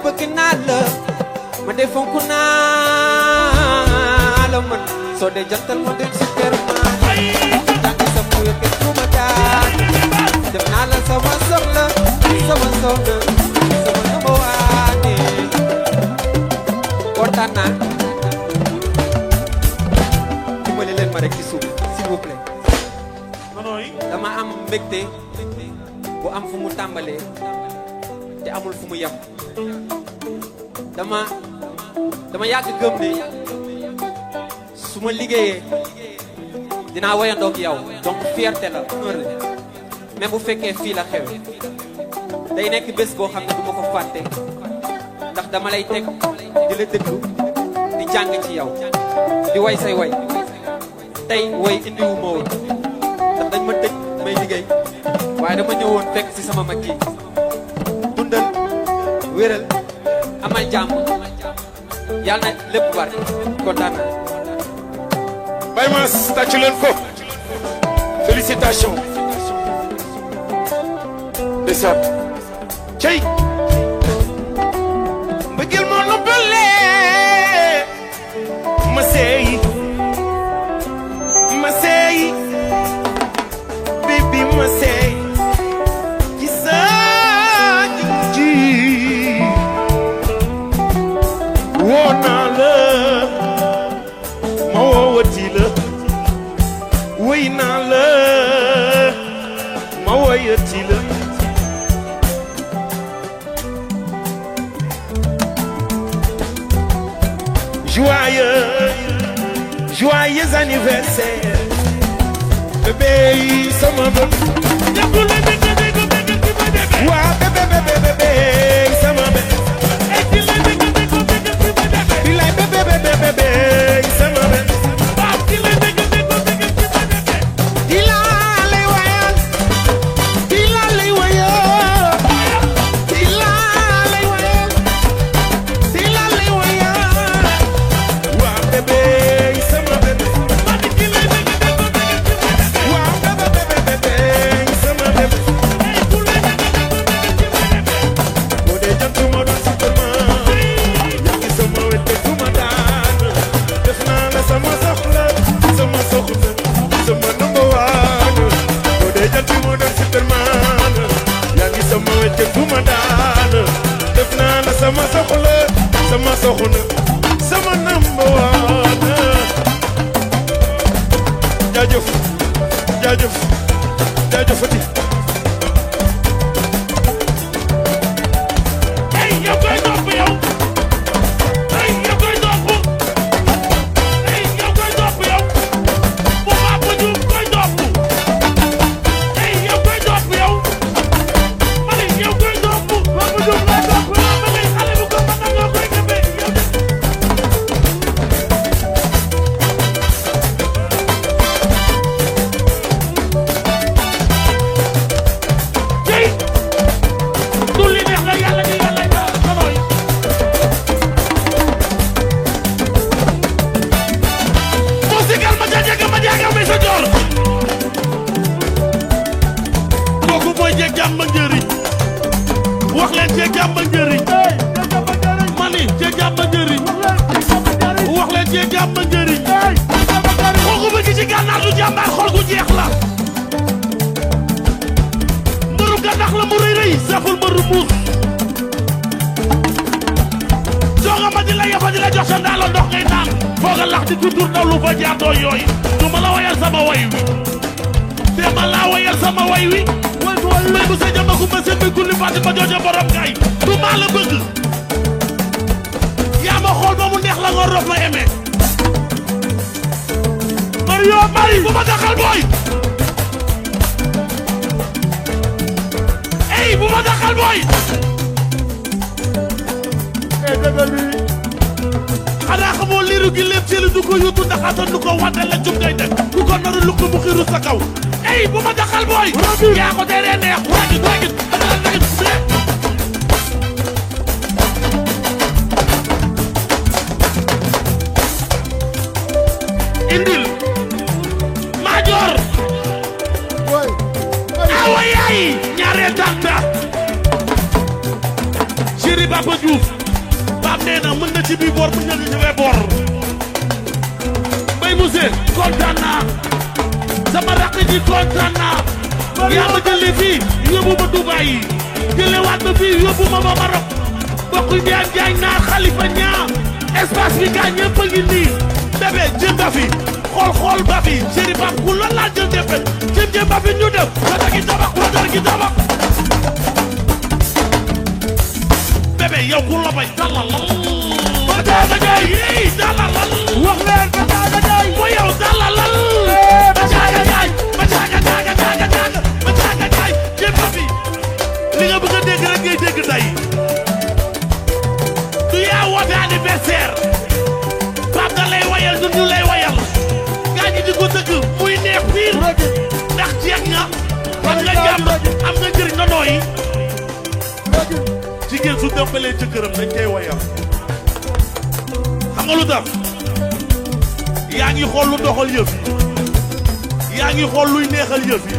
bëgg naa la ma de fonk naa la man soo de jantal ma dem superman jàng sama wékket fu ma daan def naa la sama soxla sama number one kontaan naa dimbali leen ma rek ci suuf s'il vous plaît dama am mbégte bu am fu mu tàmbalee te amul fu mu yem dama yàgg gëm ne su ma liggéeyee dinaa wayandoog yow donc fierté la honneur la même bu fekkee fii la xewe day nekk bés boo xam ne du ma ko fàtte ndax dama lay teg di la déglu di jàng ci yow di way say way tey way indiwu ma woon ndax dañ ma tëj may liggéey waaye dama ñëwoon fekk ci sama mag yi dundal wéral amal jàmm yàlla na lépp war kontaan naa Baye Mass tàccu leen ko félicitations ndeysaan cey mbëggeel moo noppale ma seey baby ma seey ci sa ji woo naa la ma woowati la wéy naa la ma woyati la joyeux anniversaire bébé sama bébé waa bébé sama bébé bilay bébé sama bébé dilaa lay wayal doxuna sama number one jaajëf jaajëf jaajëfati ay yow koy topp yow ay yow koy topp ay yow koy topp yow bu Papa Diouf koy topp ay yow koy topp yow ma ne yow koy topp Papa Diouf lay topp ma ne xale bu ko mën nga koy gëmee yow de tey du li neex la yàlla di yàlla ñaar xamoy musical ma jaaga mi sa joor kooku mooy jeeg jàmm njëriñ wax leen jeeg jàmm njëriñ mani jeeg jàmm njëriñ wax leen jeeg jàmm njëriñ kooku bëgg ci gànnaar du jàmbaar xol gu jeex la mbëru gànnaar la mu rëy rëy saful mbëru muus jooga ma di la yafa di la jox sa ndaalo ndox ngay naan fooga lax di tutur daw lu fa jaar doo yooy du ma la wayal sama way wi te ma laa wayal sama way wi may bu sa jama ku ma seen bi kulli fàtti ma jooja borom gaay du maa la bëgg yaa ma xool ba mu neex la nga rof ma aimé Mario Mari bu ma daxal booy ey bu ma daxal booy xanaa xamoo liiru gi lépp seeli du ko yutu ndax atan du ko wadde la jum ngay def ku ko naru lukk mu xiru sa kaw ey bu ma daxal booy yaa ko teree neex wagit wagit adal nagit indil maajoor awa yaay ñaareel tànta chéri Papa Diouf Pape nee na mën na ci bii boor mën na ci bee boor Mbaye Mousse kontaan naa sama rakk ji kontaan naa yaa ma jëlee fii yóbbu ma Dubaay jëlee waat ma fii yóbbu ma Maroc bokk ñaan jaay naa Xalifa ñaa espace bi gaa ñëpp a ngi nii bébé jëm ba fi xool ba fi chéri Pape ku la laal jël defet jëm ba fi ñu def wata gi tabax bébé yow ku la bay dalalal Badiaga Ndiaye dalalal wax leen Badiaga Ndiaye mooy yow dalalal Badiaga Ndiaye jëm ba fi li nga bëgg a dégg rek ngay dégg tey du yaa woote anniversaire Pape da lay wayal du ñu lay wayal gaa ñi di ko dëgg muy neex piir ndax jeex nga am nga jàmm am nga njëriñ nga nooyi jigéen su dëmbalee jëkkëram dañ koy wayal xam nga lu tax yaa ngi xool lu doxal yëf yi yaa ngi xool luy neexal yëf yi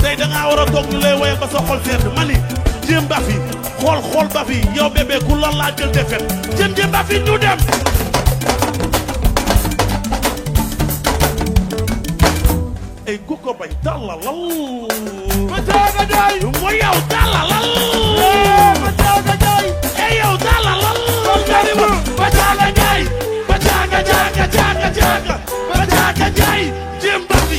tey da ngaa war a toog ñu lay wayal ba sa xol sedd mani jéem ba fi xool ba fi yow bébé ku la laa jël defet jéem ba fi ñu dem ay ku ko bañ dalalal Badiaga Ndiaye mooy yow dalalal Badiaga Ndiaye ay yow dalalal Badiaga Ndiaye Badiaga Ndiaye jéem ba fi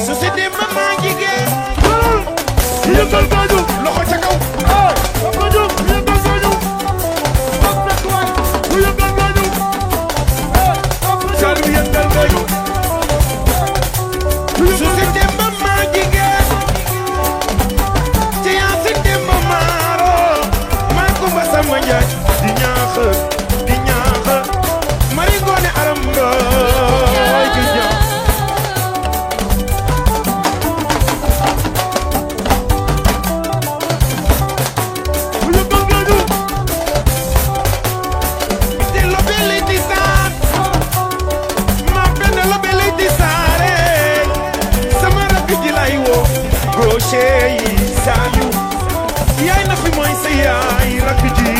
société maman jigéen yëngal gaañu loxo ca kaw Papa Diouf yëngal gaañu ku yëngal gaañu Saliou yëngal gaañu société maman jigéen ci yaa société maman maa ko ba sama njaay di ñaax mari ngoone aram mbay ju ñaax ku yëngal gaañu te lo bele di saan ma benn lo bele di saare sama rakk ji lay woo gaucher yi Saliou yaay na fi mooy sa yaay rakk ji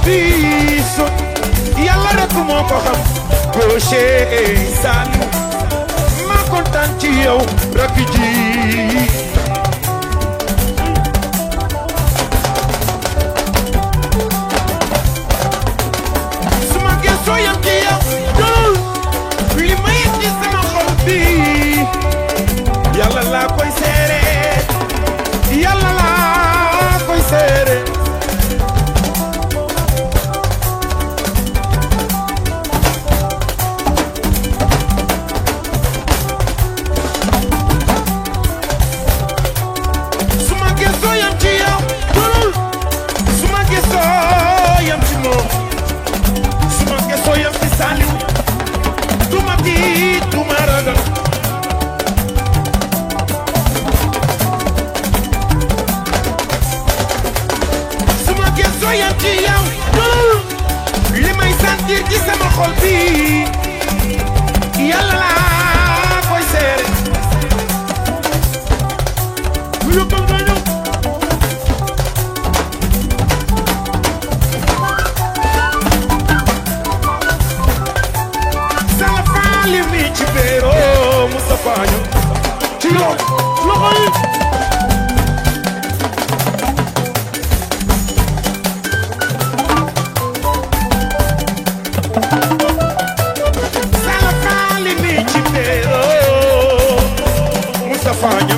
bi sot yàlla rek moo ko xam Gauche Saliou ma kontaan ci yow rakk ji suma gëstoo yam ci yow li ma yëg ci sama xol bi yàlla laa koy seere yàlla laa koy seere suma gëstoo yam ci yow suma gëstoo yam ci moom suma gëstoo yam ci Saliou duma tiit duma ragal suma gëstoo yam ci yow li may sentir ci sama xol bi yàlla laa koy seere lu yëkkal nga ñëw sala faali mi ci beero Moustapha ñu ci yow loxo yi sala faali mi ci beero Moustapha ñu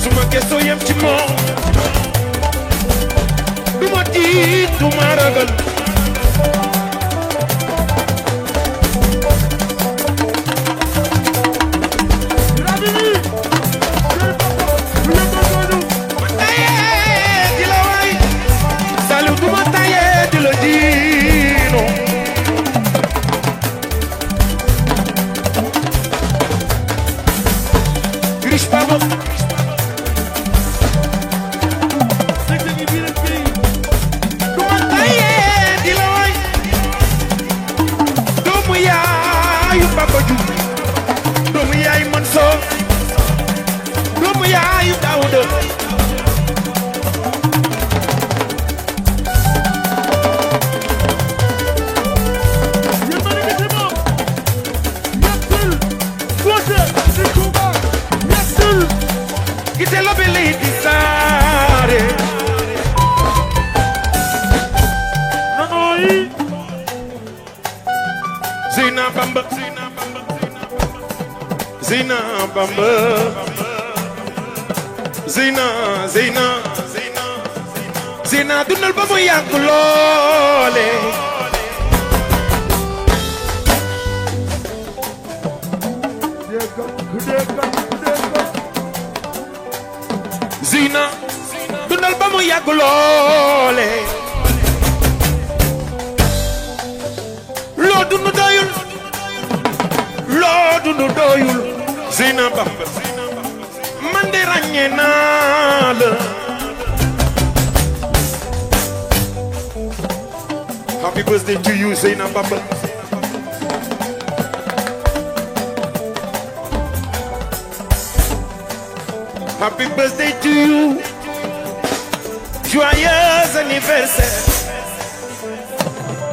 suma gëstoo yem ci moom duma tiit duma ragal rabi ni lu yëkkal nga ñëw ma tayee di la way Saliou duma tayee di la diino riche baba nekk ngi biir ak kii duma tayee di la way doomu yaayu Papa Diouf doomu yaayu Mansour doomu yaayu Daouda yëmbali ngi ci moom yettul Gauche di Touba yettul gite lobe lay di saare nanoo yi Zeyna Bamba Zeyna Bamba Zeyna dundal ba mu yàgg loole déggal ku déggal ku déggal Zeyna dundal ba mu yàgg loole loo dund doyul loo dund doyul Zeyna Bamba man de ràññee naa la happy birthday to you Zeyna Bamba happy birthday to you joyeux anniversaire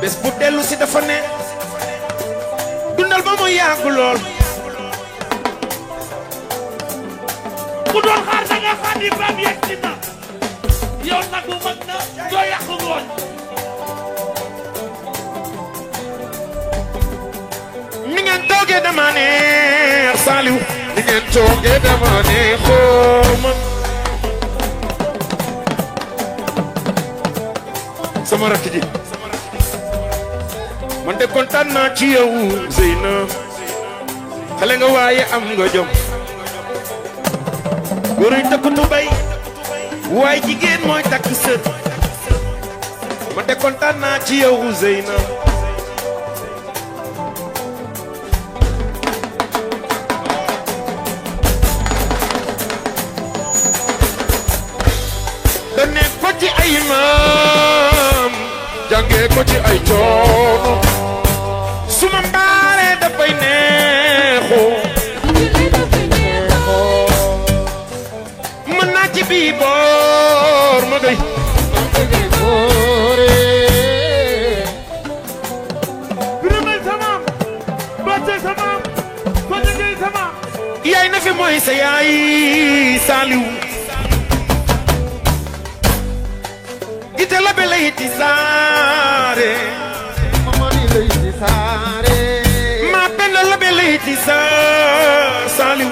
bés bu dellu si dafa ne dundal ba mu yàgg lool ku doon xaar da nga xam ni bam yegsi na yow nag bu mag na doo yàq ngooñ ni ngeen toogee dama neex Saliou ni ngeen toogee dama neexoo man sama rakk ji man de kontaan naa ci yow Zeyna xale nga waaye am nga jom góor yi takk nu bay waaye jigéen mooy takk sër man de kontaan naa ci yow Zeyna dane ko ci ay maam jàngee ko ci ay coono suma mbaare dafay neexoo ci bii boor ma doy Birame sama Bacce sama Fadjege sama yaay na fi mooy sa yaay Saliou ite la be lay ti saare Mamani lay di saare ma benn la be lay ti Saliou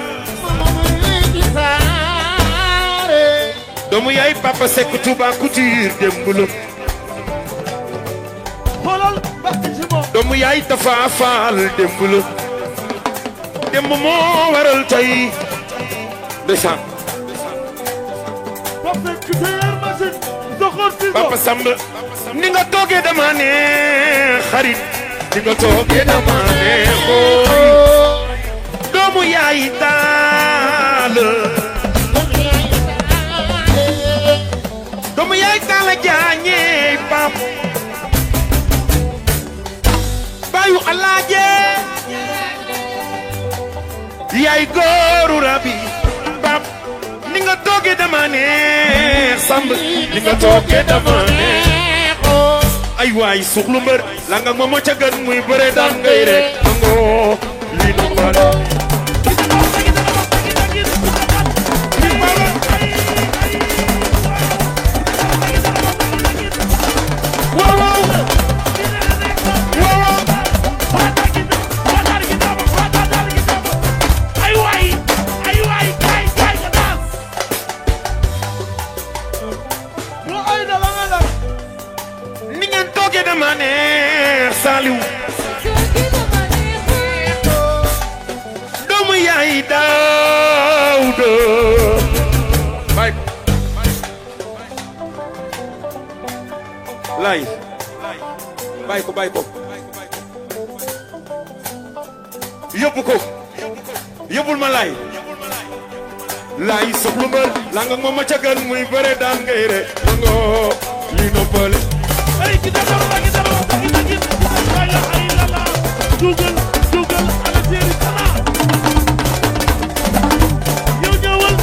Mamani lay di saare doomu yaay Papa Seck Touba Couture démb la xoolal Bacce ci moom doomu yaay Tafa Faal démb la démb moo waral tey ndeysaan Bacce ku teer machine soxor ci Papa Samba ni nga toogee dama ne xarit ni nga toogee dama ne xooy doomu yaay taal doomu yaay taal jaañee pap bayu alaaje yaay góoru rabi pap ni nga toogee dama ne Samb ni nga toogee dama ne ay waay suxlu mbër la nga moom ca gën muy bëre daan ngay rek angoo lii nu bala ni ngeen toogee dama neex Saliou doomu yaay Daawda bàyyi ko lay bàyyi ko yóbbu ko yóbbul ma lay soxlu mbër la nga moom ma ca gën muy bëre daan ngay re ngoo li noppale ay ki dama la ilaha illallah dugal ala teri sana yow ñëwal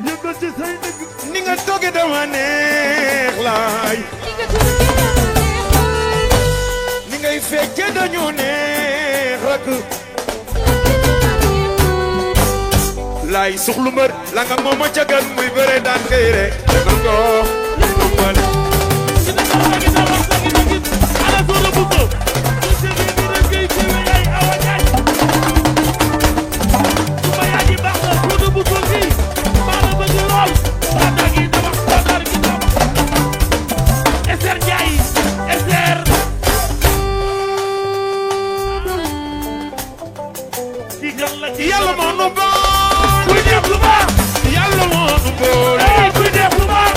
yëngal ci say dëgg ni nga toogee dama neex laay ni ngay fecce dañu neex rek laay suxlu mbër la nga moom ma ca gën muy bëre daan ngay rek nango noppale ala solo buko ci bi rek kay ci yaay awa jaay suma yaay ji baax na solo buko ci maa la bëgg lool Fada gi dama Fada gi dama Eser Njaay Eser ci gan la ci yàlla moo nu boole kuy def lu baax yàlla moo nu boole kuy def lu baax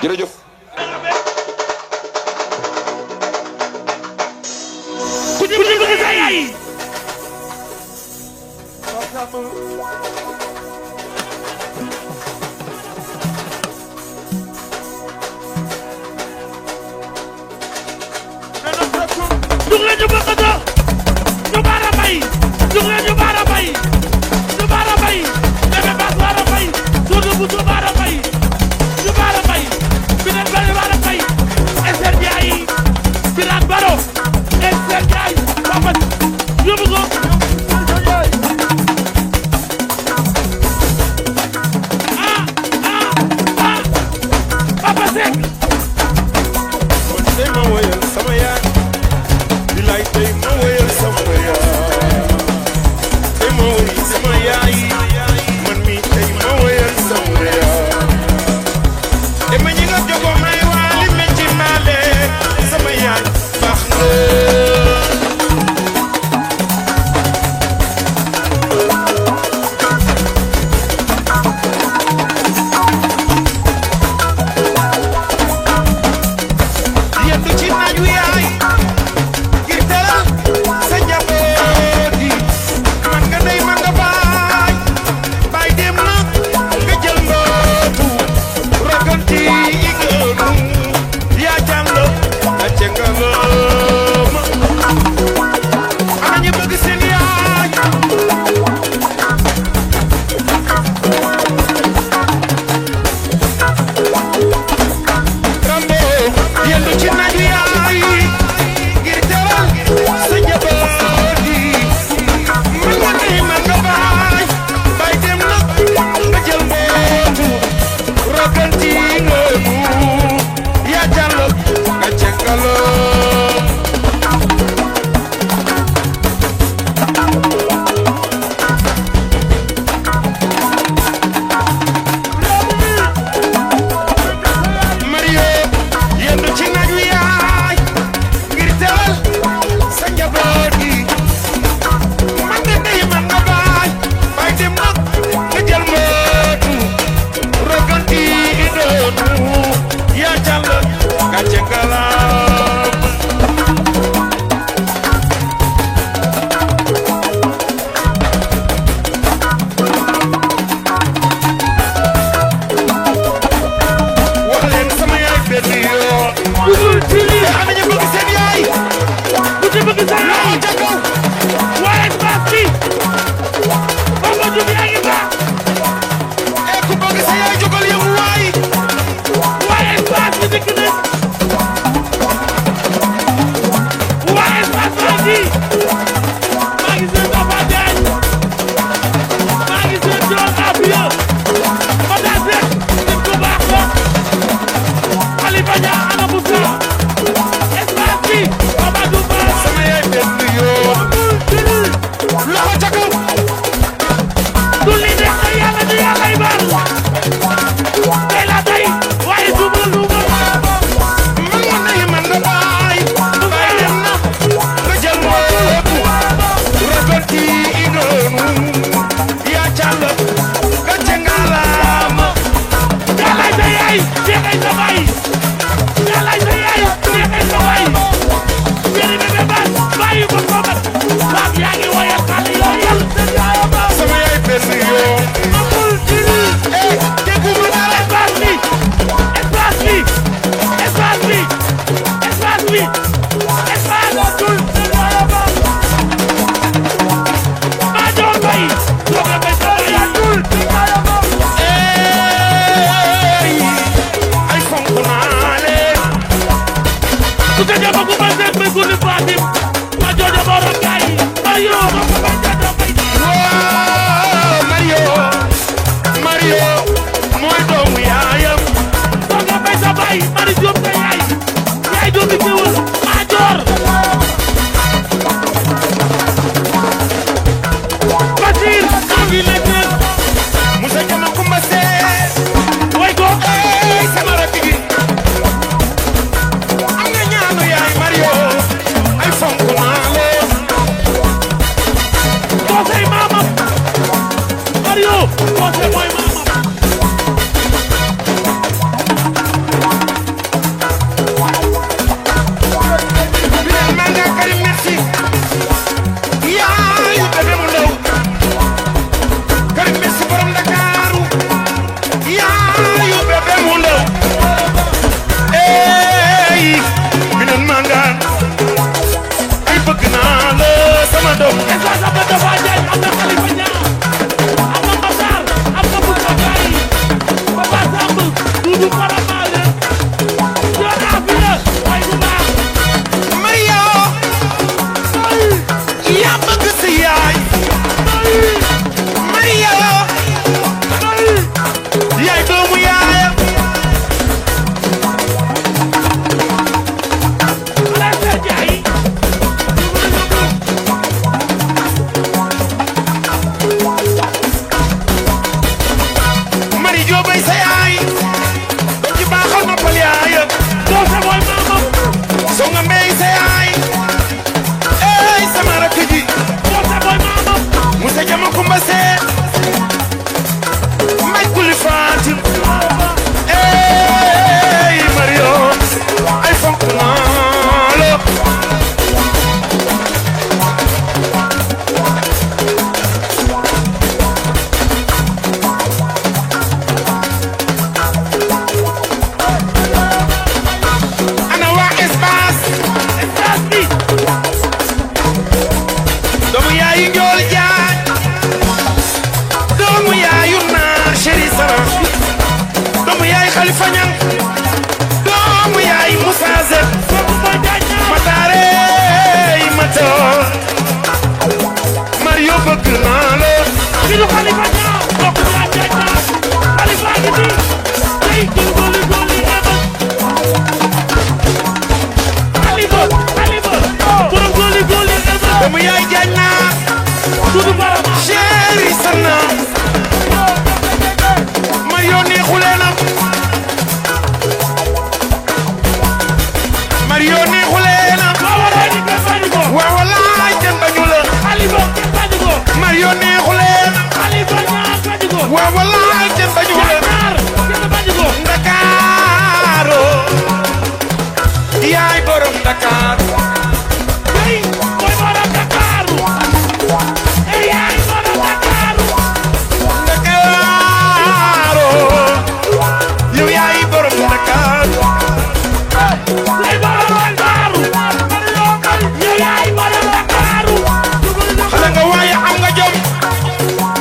jërëjëf. ku ci bëgg sa yaay. dug leen ñu bëgg a ñu baara bay dug leen ñu baara bay ñu baara bay bébé baas baara bay suudu bu su baara bay ñu baara bay binet bari baara bay Esther Ndiaye Birane Baro Esther Ndiaye papa yóbbu ko papa Seck man tey ma woyal sama yaay bilaay tey ma woyal sama yaay tey ma woy sama yaay man mi tey ma woyal sama yaay dama ñi nga jogo may waali me ci maale sama yaay baax na yendu ci naaj wi yaay ngir teral sa njaboot yi man nga ndey man nga baay baay dem na nga jël mbootu roganti yi gënu yaa jàllo a cengaloma ana ñu bëgg seen yaay rambo yendu ci naaj wi yaay ngir teral sa njaboot yi man nga ndey man nga baay baay dem na nga jël mbootu roganti yi gënu yaa jàllo a cengaloma Mario yendu ci naaj wi yaay ngir teral sa njaboot yi man nga ndey man nga baay baay dem nag nga jël mbootu roganti yi doonu yaa jàll gàcce ngalaam wax leen sama yaay benn yoon dugul ci lii ana ñu bëgg seen yaay ku ci bëgg sa yaay ca kaw waaye espace bi papa Diouf yaa ngi baax e ku bëgg sa yaay jógal yëngu waay waaye espace bi dikk na waaye espace baa ngi maa ngi seen Papa Diagne maa ngi seen John Afia Mata Seck nit ku baax la Khalifa Dia ana bu fi espace bi Papa Diouf baax sama yaay benn yoon loxo ca kaw du li neex na yàlla du yàllay baal tey la tey waaye duubal duubal man nga ndey man nga baay baay dem na nga jël mbootu roganti yi doonu yaa jàll gàcce ngalaama yàllaay sa yaay jeexay sa baay yàllaay sa yaay jeexay sa baay jëri bébé baas bàyyi ko koobat baas yaa ngi woyal xale yooyal sama yaay benn yoon amul diri dégguma dara espace bi espace bi espace bi espace bi espace maa jox bay soog a bay soog a yàggul ay fonk naa Bañang doomu yaay Moussa Zet Matare Mato Mario bëgg naa la Kidu Khalifa Dia bokk na jaja Khalifa gi ni ay ci goli goli eba Khalifa borom goli goli eba doomu yaay jaaj naa Dudu Barama chéri sana Mario neexuleena Mario neexuleena waawaraani ka bañu ko waaw wallaay kenn bañu la Khalifa ka bañu ko Mario neexuleena Khalifa ñaa bañu ko waaw wallaay kenn bañu la Dakar ka bañu ko Ndakaaru yaay borom Ndakaaru ay mooy borom Dakar ay ay borom Dakar Ndakaaru yow yaay borom Ndakaaru ay borom Dakar yow yaay borom Dakar xale nga waaye am nga jom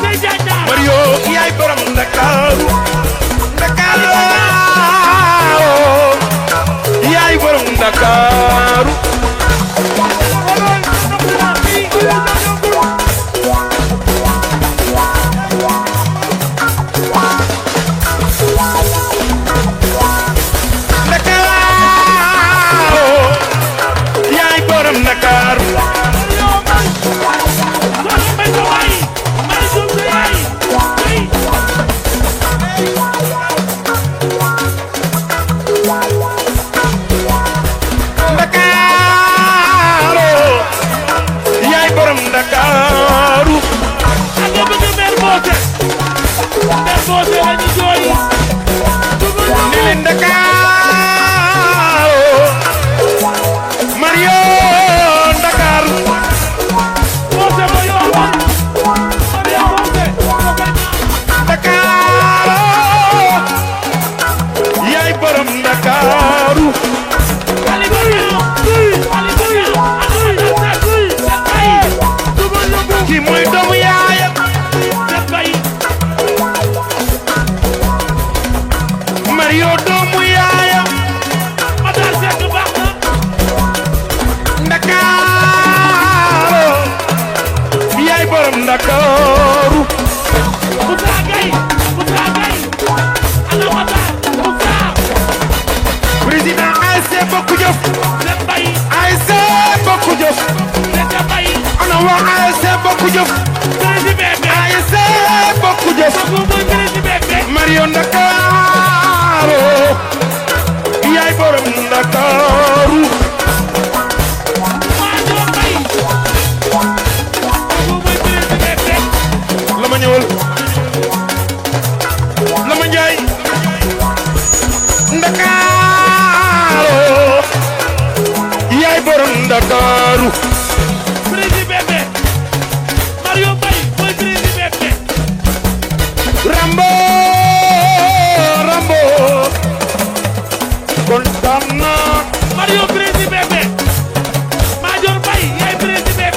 say jaja Mario yaay borom Ndakaaru Ndakaaru yaay borom Ndakaaru Ndakaaru yaay borom Ndakaaru Ndakaaru yaay borom Ndakaaru ni leen Ndakaaru Mario Ndakaaru Ndakaaru yaay borom Ndakaaru kii mooy doomu yaayam Mario doomu yaayam Ndakaaru yaay borom Ndakaaru président ASC Bokk Jëf ASC Bokk Jëf ana waa ASC Bokk Jëf ASC Bokk Jëf Mario Ndakaaru yaay borom Ndakaaru la ma ñëwal la ma njaay Ndakaaru yaay borom Ndakaaru Rambo Rambo kontaan naa Mario Président Major Bay yaay Président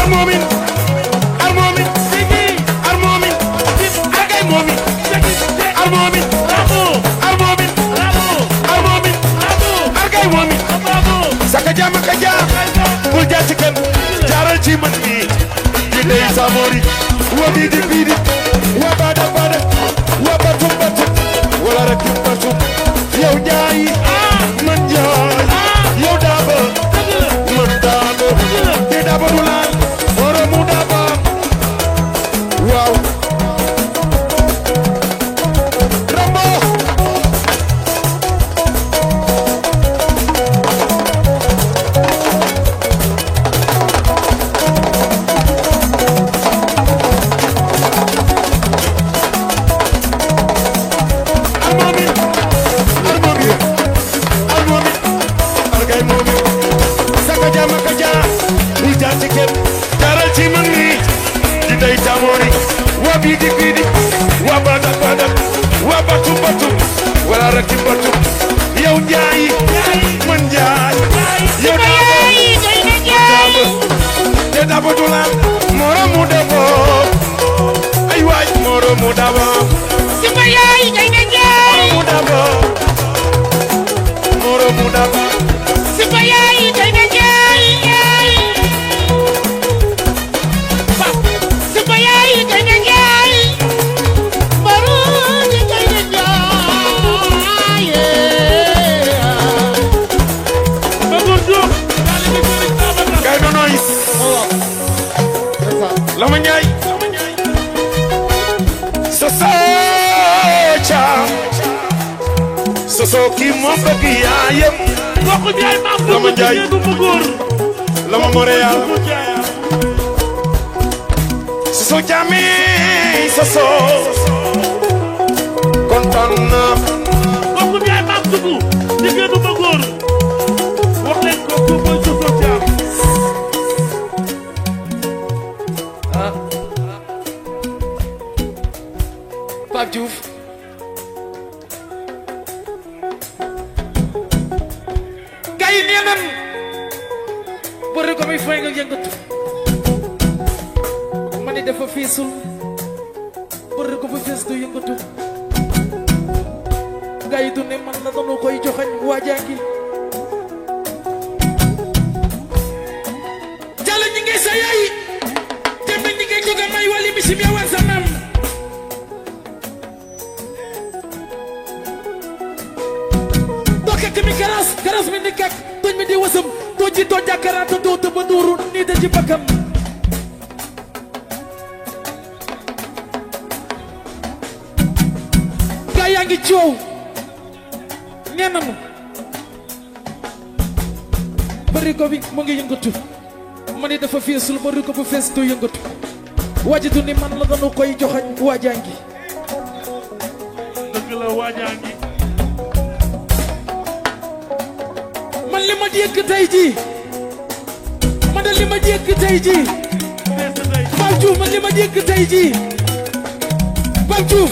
Armomin Armomin Armomin Agay Momin Armomin Armomin Armomin Agay Momin Saka jama ka jaar bul jaar ci kenn jaaral ci man mi di dey samori wa bidi bidi wa bada bada wa batum batum wala rek batum yow jaay man jaay yow daaba man daaba te daaba du laal oro mu daaba waaw Rambo bidi bidi wa bada bada wa batu batu wala raki batu yow jaay man jaay yow daaba te daaba du la moro mu dabo ay waay moro mu dabo Sama yaay ngay na jaay sosoo kii moo bëgg yaayam kooku Njaay maam Lama Njaay du ma góor Lama Montréal kooku Njaay sosoo jaamee sosoo kontaan naa kooku Njaay maam sugu jigéen du ma góor wax leen ko ko mooy sosoo jaam Pape Diouf gars yi nee nan bëri ko muy fay nga yëngatu ma ni dafa fiisul bëri ko fa fiis du yëngatu gars yi du ne man la dañu koy joxañ waajaa ngi jàll ñi ngay sa yaay dem ñi ngay jóge may wali misim ya war sa maam mi garas mi ni kak tooñ mi di wasam tooñ ci tooñ jàkkaraata doo tëba duuru nii da ci bakkam gaa yaa ngi coow nee nanu bari ko bi mu ngi yëngatu ma ni dafa feesul bari ko bu fees du yëngatu wajitu ni man la dañu koy joxañ waajaa ngi dëgg la waajaa ngi man li ma dégg tey jii man li ma dégg tey jii Pape Diouf man li ma dégg tey jii Pape Diouf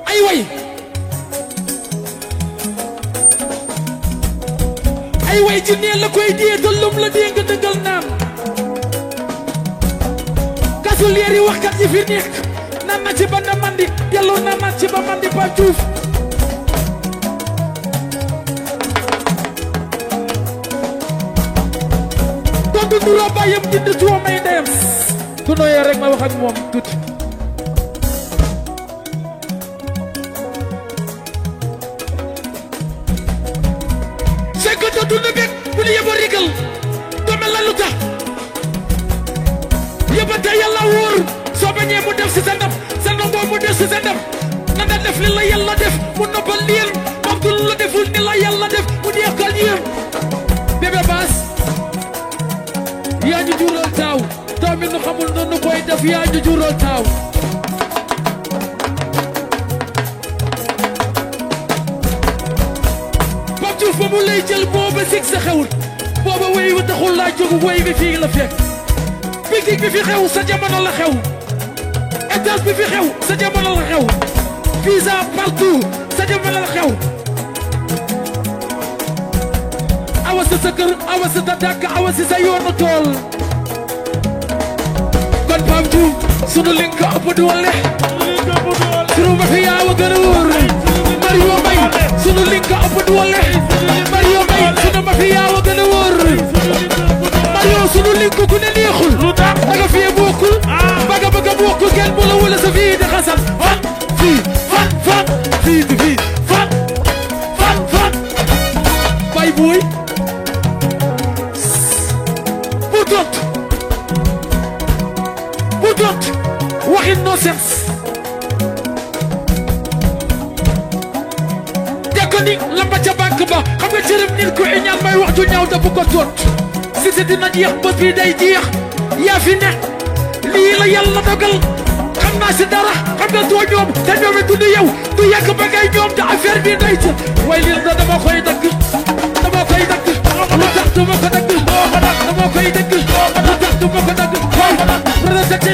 ay way ay way ci nee la koy dee te lum la dee nga dëggal naan kasu leer yi waxkat yi fi nekk naan na ci ba na mandi yàlla naan na ci ba mandi Pape Diouf tontu nuroo bàyyam jënd tuwa may ndeyam ku nooyee rek ma wax ak moom tuuti fekk to dund bég bu ñu yëba rigal dome la lu tax yëbate yàlla wóor soo bañee mu def si sa ndam sa nangoo mu def si sa ndam na nga def li la yàlla def mu noppal leen moom du la deful ni la yàlla def mu neexal yéen bébé baas yaa ñu jural taaw taw mi nu xamul nu koy def yaa ñu jural taaw Pape Diouf ba mu lay jël booba sig sa xewul booba wéy wu taxul laa jóg wéy bi fii la fekk pique bi fi xew sa jamono la xew étage bi fi xew sa jamono la xew visa partout sa jamono la xew awa sa sa kër awa sa ta dàkk awa si sa yoonu tool kon Pape Diouf sunu link ëpp doole sunu ma fi yaawa gën a wóor Mario Mbaye sunu link ëpp doole Mario Mbaye sunu ma fi yaawa gën a wóor Mario sunu link ku ne neexul da nga fee bokkul baga baga bokkul kenn bu la wala sa fii di xasal fan fii di fii fan bay booy bu dot waxin no sense dekoni lamba ca banque ba xam nga cërëm nit ko ñaan may wax ju ñaaw da bu ko tot si si dina jeex bés bi day jeex yaa fi ne lii la yàlla dogal xam naa si dara xam nga doo ñoom te ñoom it du yow du yàgg ba ngay ñoom te affaire bi day ca way lii da dama koy dagg lu tax du ma ko dagg dama koy dagg lu tax du ma ko dagg way présenté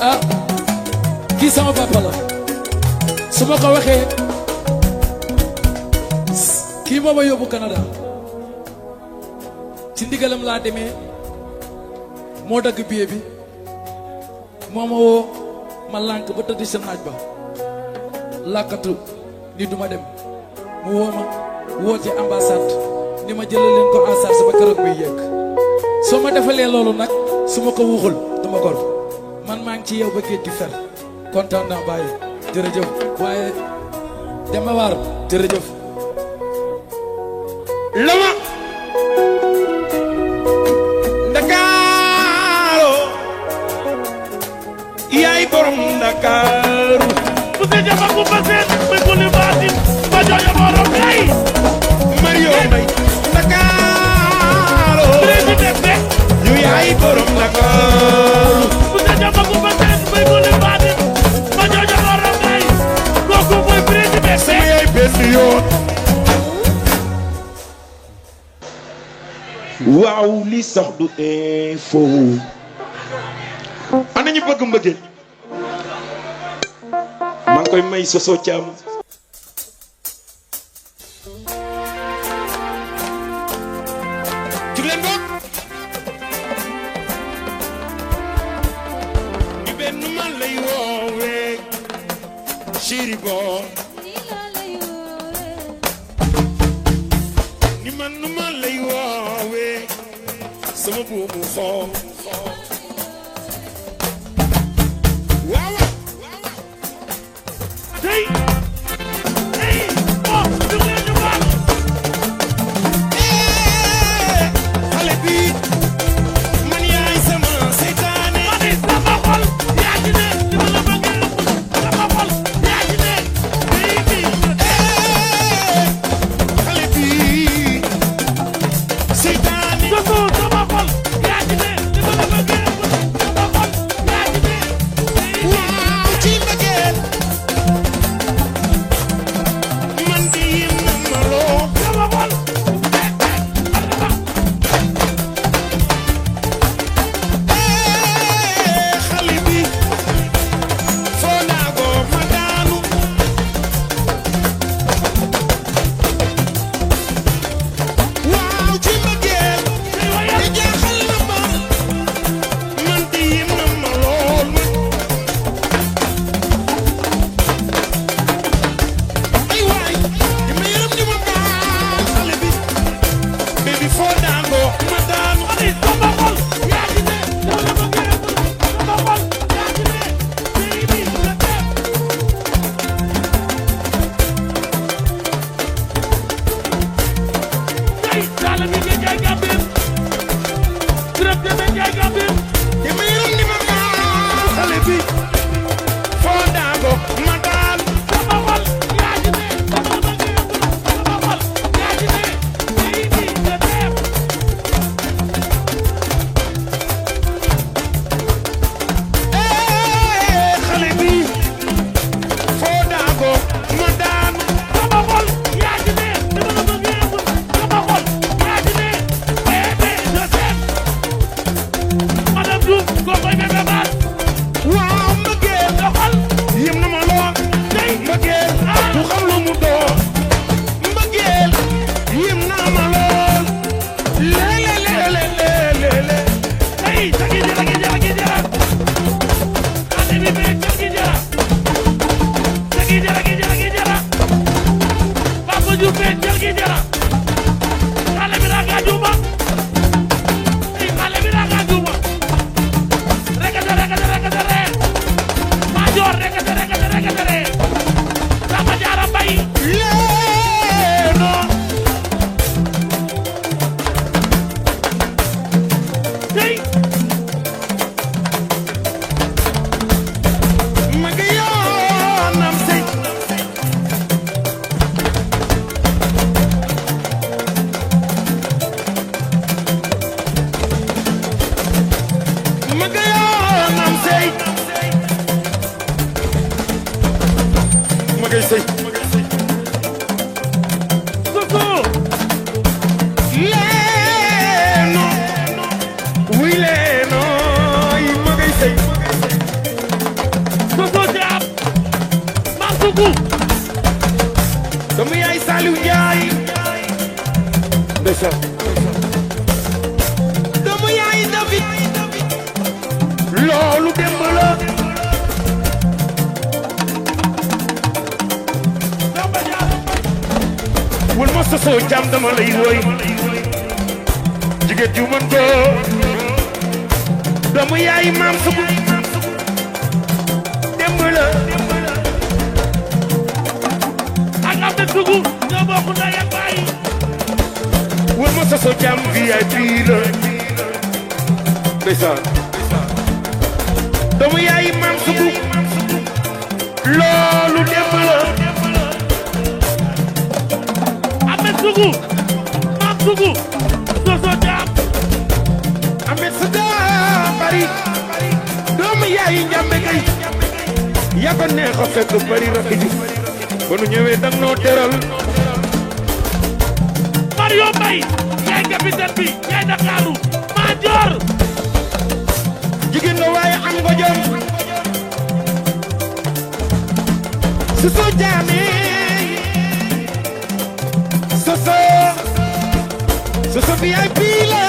ah kii sama papa la su ma ko waxee kii moo ma yóbbu Canada ci ndigalam laa demee moo dagg billet bi moo ma woo ma lànk ba tëdd sa naaj ba làkkatu ni duma dem mu woo ma woote ambassade ni ma jëlee leen ko en charge ba keroog muy yegg soo ma defalee loolu nag su ma ko wuxul dama gor man maa ngi ci yow ba géej gi fer kontaan naa bàyyi jërëjëf waaye dama waar jërëjëf lama Dakar jama ku basen muy buli batin ba jojo borom ngay Mario Mbaye Dakar président yu yaay borom Dakar bu jama ku basen muy buli batin ba jojo borom ngay kooku mooy président sama yaay benn yoon waaw li sax du info ana ñu bëgg mbëggeel maa ngi koy may Soso Thiam jug leen boog ñu benn man lay woowee chéri bon ni man nu man lay woowee sama buubu xool waaw hey hey oh du ngeen ñu baal xale bi man yaay sama seytaane ma ne sama xol yaa ci ne li ma la bëgg sama xol yaa ci ne baby xale bi seytaane Soso sama xol yaa ci ne li ma la bëgg sama xol yaa ci ne waaw ci mbëggeel man di yim na ma loo sama xol xale bi foo naa ko ma daanu waaw ci mbëggeel di jaaxal na ma man di yim na ma lool ay waay di ma yërëm di ma baal xale bi baby foo naa ko ma daanu ma ne sama xol yaa ci ne li ma la bëgg sama xol yaa ci ne baby la def tey daal mi ngi jaay gàmbir Birame Deme jaay gàmbir di ma yërëm di ma baal xale bi foo naa ko ma daanu sama xol yaa ci ne li ma la bëgg sama xol yaa ci ne baby la def xale bi foo naa ko ma daanu sama xol yaa ci ne li ma la bëgg sama xol yaa ci ne baby la def madame Diouf koo koy bébé baat waaw mbëggeel doxal yëm na ma lool tey mbëggeel du xam lu mu doon mbëggeel yëm na ma lool léelé hey sagi jara ate bi be sagi jara Papa Diouf be sagi jara xale bi daa gaa juuma xale bi daa gaa juuma rekete re Madior rekete re Samba Diarra Mbaye léeno tey ma nga yoonam sey ma nga yoonam sey ma ngay sey Soso leeno wuy leeno yi ma ngay sey Soso Thiam Marsuku doomu yaay Saliou Ndiaye ndeysaan doomu yaay David loolu démb la Samba Diarra Mbaye wul ma Soso Thiam dama lay woy jigéen ju mën ko doomu yaay maam sugu démb la ak Abdou Sougou ñoo bokk ndey ak baay wul ma Soso Thiam VIP la ndeysaan doomu yaay maam sugu loolu démb la Ahmed Sougou Mam Sougou Soso Jaam Ahmed Sada bari doomu yaayi njambe kay yaa ko neex a fekk bari rakk ji ba nu ñëwee dang noo teral Mario Mbaye yaay capitaine bi yaay Ndakaaru Madior jigéen nga waaye am nga jom Soso Jaame Soso VIP la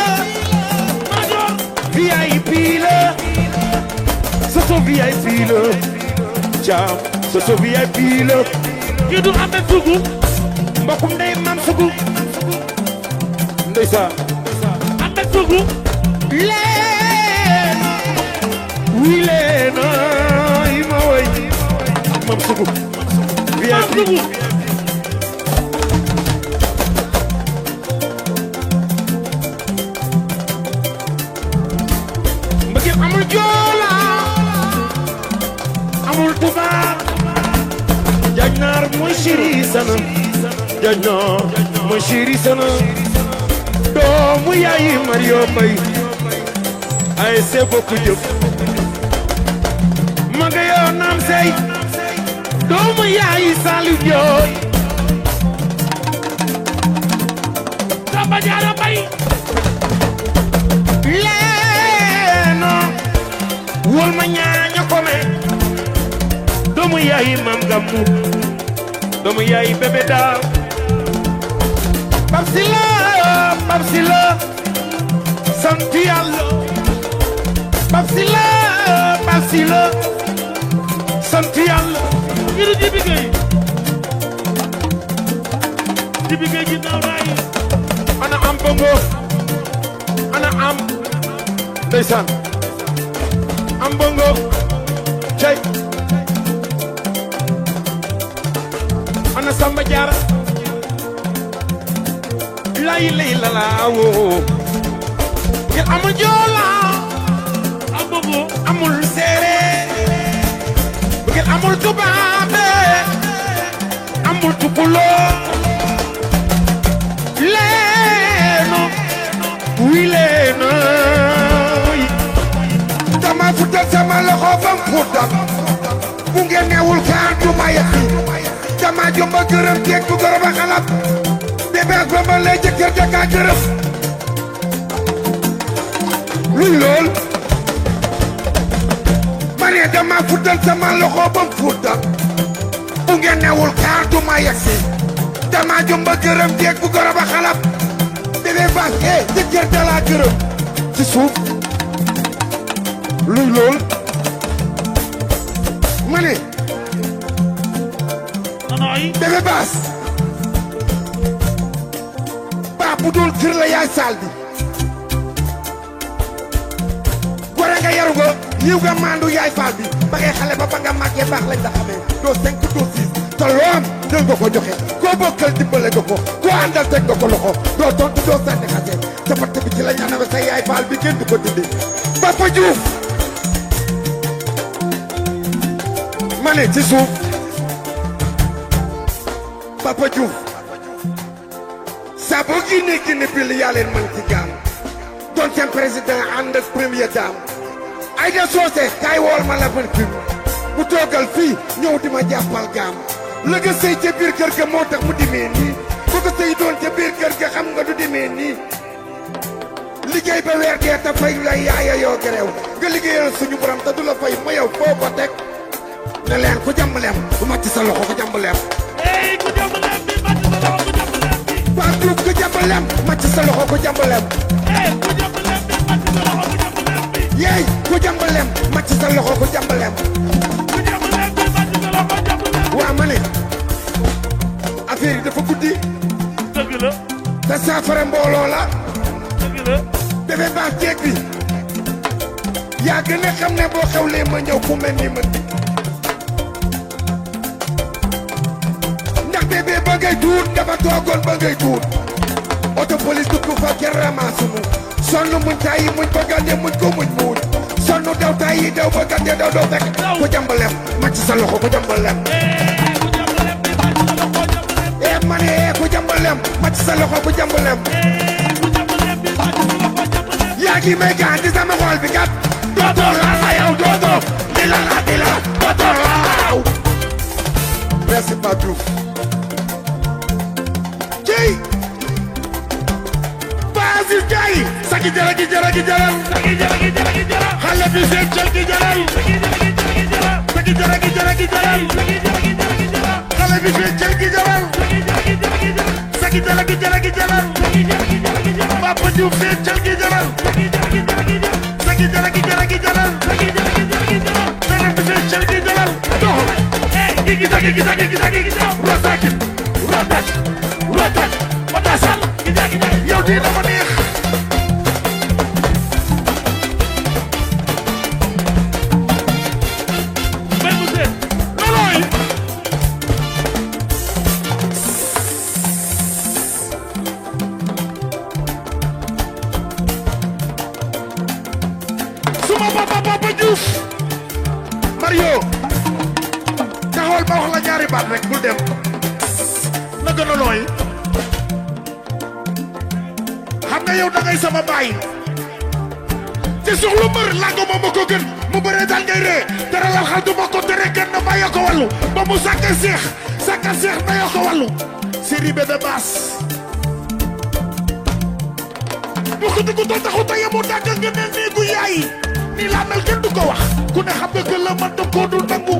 Madior VIP la Soso VIP la Jaam Soso VIP la kii du Ahmed Sougou mbokkum ndey Mam Sougou ndeysaan Ahmed Sougou leena wi leena yi ma woy Mam Sougou Mam Sougou mbëggeel amul joola amul tubaab jaaj naar mooy chéri sana jaaj naar mooy chéri sana doomu yaayi Mario Mbaye ay see bokku jëf maga yoo naam sey doomu yaayi Saliou Jooy Samba Diarra Mbaye leeno wol ma ñaaña kome doomu yaayi Mam Gammu doomu yaayi bébé daaw Pape Sylla sant Yàlla Pape Sylla sant Yàlla kii du Jibi Gueye Jibi Gueye ginnaaw raay ana am bongo ana am ndeysaan am bongo cey ana Samba Diarra lay la woo ngir amul joola am bongo amul séeréer bu ngeen amul tubaabe amul tukuloo leeno wi leeno dama futal sama loxo bam futal bu ngeen newul kaan du ma yaqi dama jomba gërëm jeeg bu gërëm a xalab bébé ak bamba lay jëkkër jaka gërëm luy lool ma ne dama futal sama loxo bam futal bu ngeen newul kaan du ma yaqi dama jomba gërëm jeeg bu gërëm a xalab bébé bas jëkkër jala gërëm ci suuf luy lool ma ne nooy bébé baas baa bu dul kër la yaay saal bi gore nga yaru nga yiw nga maandu yaay faal bi ba ngay xale ba nga màggee baax lañ la xamee doo 5 doo 6 te loo am jël nga ko joxe koo bokkal dimbale nga ko koo àndal teg nga ko loxo doo tontu doo sànni xase sa fatt bi ci la ñaanal sa yaay faal bi kenn du ko dindi Papa Diouf ma ne ci suuf Papa Diouf saa boo génnee bil yaa leen man ci gaam doon seen président ànd ak première dame Aïda Socé kaay wool ma la man fi mu toogal fii ñëw di ma jàppal gaam la nga sëy ca biir kër ga moo tax mu dimee nii bu ko sëy doon ca biir kër ga xam nga du dimee nii liggéey ba weer dee te fay la yaaya yoo gerew nga liggéeyal suñu borom te du la fay ma yow foo ko teg ne leen ku jàmbaleem bu ma ci sa loxo ku jàmbaleem ey ku jàmbaleem bi màcc sa loxo ku jàmbaleem bi Pape Diouf ku jàmbaleem ma ci sa loxo ku jàmbaleem ey ku jàmbaleem bi màcc sa loxo ku jàmbaleem bi yeey ku jàmbaleem ma ci sa loxo ku jàmbaleem ku jàmbaleem bi màcc sa loxo jàmbaleem waa ma ne affaire yi dafa guddi dëgg la te saafara mbooloo la dëgg la bébé baax jeeg bi yaa gën a xam ne boo xewlee ma ñëw ku mel ni man ndax bébé ba ngay tuut dafa toogoon ba ngay tuut oto police dugg fa kenn ramasse mu sonn muñ tàyyi muñ ba gànde muñ ko muñ muñ sonn daw tay daw ba gàdde daw doo fekk ku jàmbalem màcc sa loxo ku jàmbalem ma ne ku jàmbalem màcc sa loxo ku jàmbalem yaa ngi may gaan di sama xol bi kat dootoo laa yow dootoo di la dootoo laaw merci Badou Jey Aziz Ndiaye sagi jara gi jara gi jaral xale bi seen jël gi jaral sagi jara gi jara gi jaral xale bi seen jël gi jaral sagi jara gi jara gi jaral Papa Diouf seen jël gi jaral sagi jara gi jara gi jaral xale bi seen jël gi jaral doxal gi rotak watasal yow di dafa neex mais mu seet loolooy suma Papa Diouf Mario taxawal ma wax la ñaari baat rek bul dem na gën a looy xam nga yow dangay sama baay te soxlu mbër làngo ma ko gën mu bëree daal ngay ree dara lal xal du ma ko tere gën na bàyyi ko wàllu ba mu sàkka seex na ko wàllu série bébé baas bu ko dugg to taxu ta yemu dàgg nga ne néegu yaay nii laa mel kenn du ko wax ku ne xam nga que la man da koo dul nangu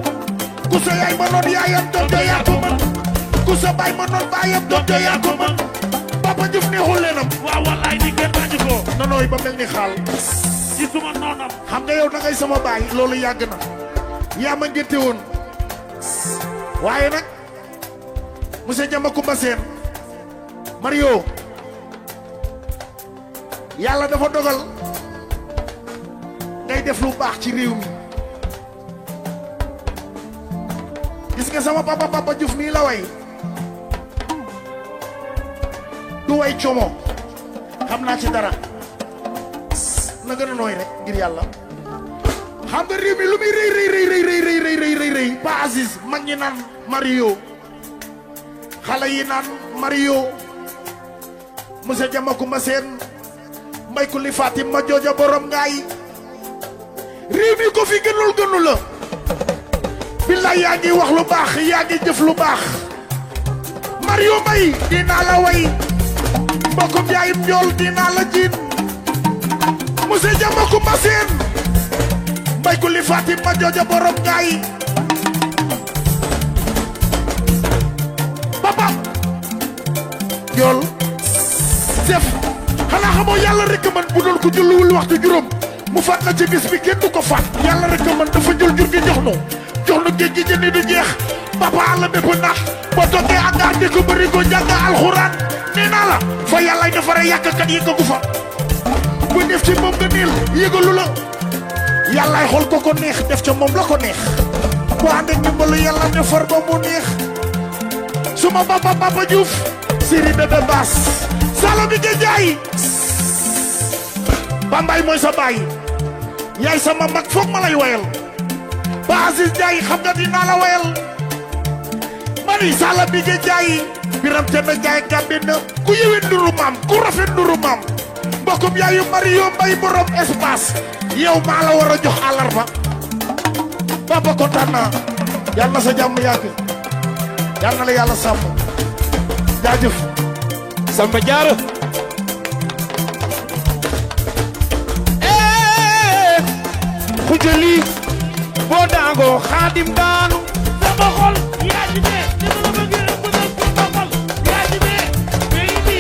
ku sa yaay ma noon yaayam doom jo yaa ko mën ku sa baay ma noon baayam doom jo yaa ko mën Papa Diouf neexul leenam waaw wallaay ni kenn bañu ko nonooy ba mel ni xaal ci suma noonam xam nga yow da ngay sama baay loolu yàgg na yaa ma ngénte woon waaye nag monsieur Diamacoumba Sène Mario yàlla dafa dogal ngay def lu baax ci réew mi gis nga sama Papa Diouf nii la way du way como xam naa ci dara na gën a nooy rek ngir yàlla xam nga réew mi lu muy rëy Pa Aziz mag ñi naan Mario xale yi naan Mario monsieur Diamacoumba Sène mbay ku li Fatim ma jooja borom ngaay réew mi ko fi gënul la billaay yaa ngi wax lu baax yaa ngi jëf lu baax Mario Mbaye dinaa la way mbokkum yaayim njool dinaa la jiin monsieur Diamacoumba Sène mbay ku li Fatim ma jooja borom ngaay papa njool def xanaa xamoo yàlla rek man bu doon ko julluwul waxtu juróom mu faat na ci bis bi kenn du ko faat yàlla rek man dafa jël jur gi jox nu géej gi jëndi du jeex papa àll bépp nax boo toggee angaar di ko bëri ko jàng alxuraan nee naa la fa yàllay defaree yàqkat yëngagu fa bu def ci moom nga niil yëgalu la yàllaay xool ko ko neex def ca moom la ko neex bu ànd ak ndimbalu yàlla defar ba mu neex suma Papa Diouf série bébé baas salo bi nga jaay Bambaay mooy sa baay yaay sama mag foog ma lay wayal ba Aziz Ndiaye xam nga dinaa la wayal mani sala bi nga jaay biram te na jaay gàmbi na ku yëwee nduru maam ku rafet nduru maam mbokkum yaayu Mario Mbaye borom espace yow maa la war a jox àllarba papa kontaan naa yàlla na sa jàmm yàgg yàlla na la yàlla sàmm jaajëf Samba Diarra xujali boo daangoo xaadim daanu sama xol yaa ci ne ni ma la bëggee ëpp na sama xol yaa ci ne baby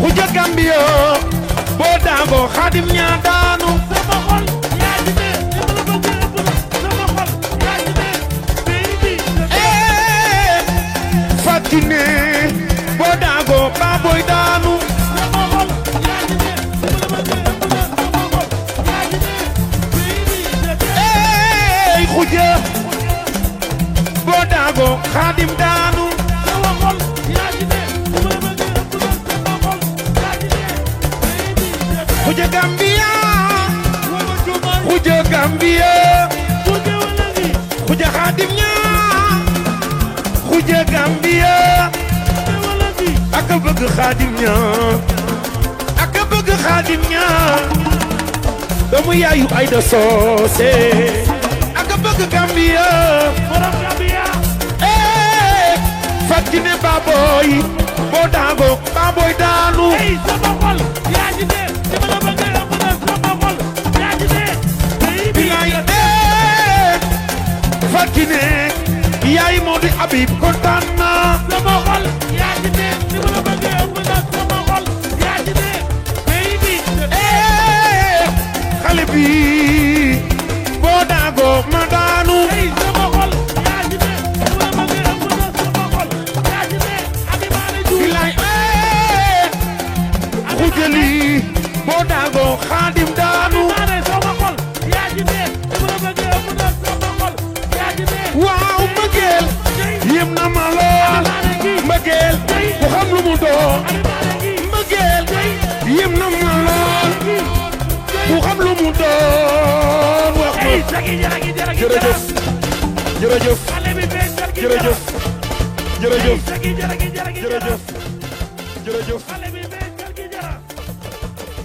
xuja Gambio boo daangoo xaadim ñaa daanu sama xol yaa ci ne ni ma la bëggee ëpp na sama xol yaa ci ne baby Fatine boo daangoo baaboy daanu sama xol yaa ci ne ni ma la bëggee ëpp na sama xol yaa ci ne baby xuja boo daangoo xaadim daanu sama xol yaa ci ne ni ma la bëggee ëpp na sama xol yaa ci ne baby xuja Gambia xuja Gambia xuja Xaadim ñaa xuja Gambia aka bëgg Xaadim ñaa aka bëgg Xaadim ñaa doomu yaayu Ayda Soose aka bëgg Gambia Fatine baboy boo daago baboy daanu bilaay Fatine yaay moo di Habib kontaan naa xale bi boo daago ma daanu bilaay xujali boo daago Xaadim daanu waaw mbëggeel yem na ma lool mbëggeel ku xam lu mu doon mbëggeel yem na ma lool ku xam lu mu doon wax ma jërëjëf jërëjëf jërëjëf jërëjëf jërëjëf jërëjëf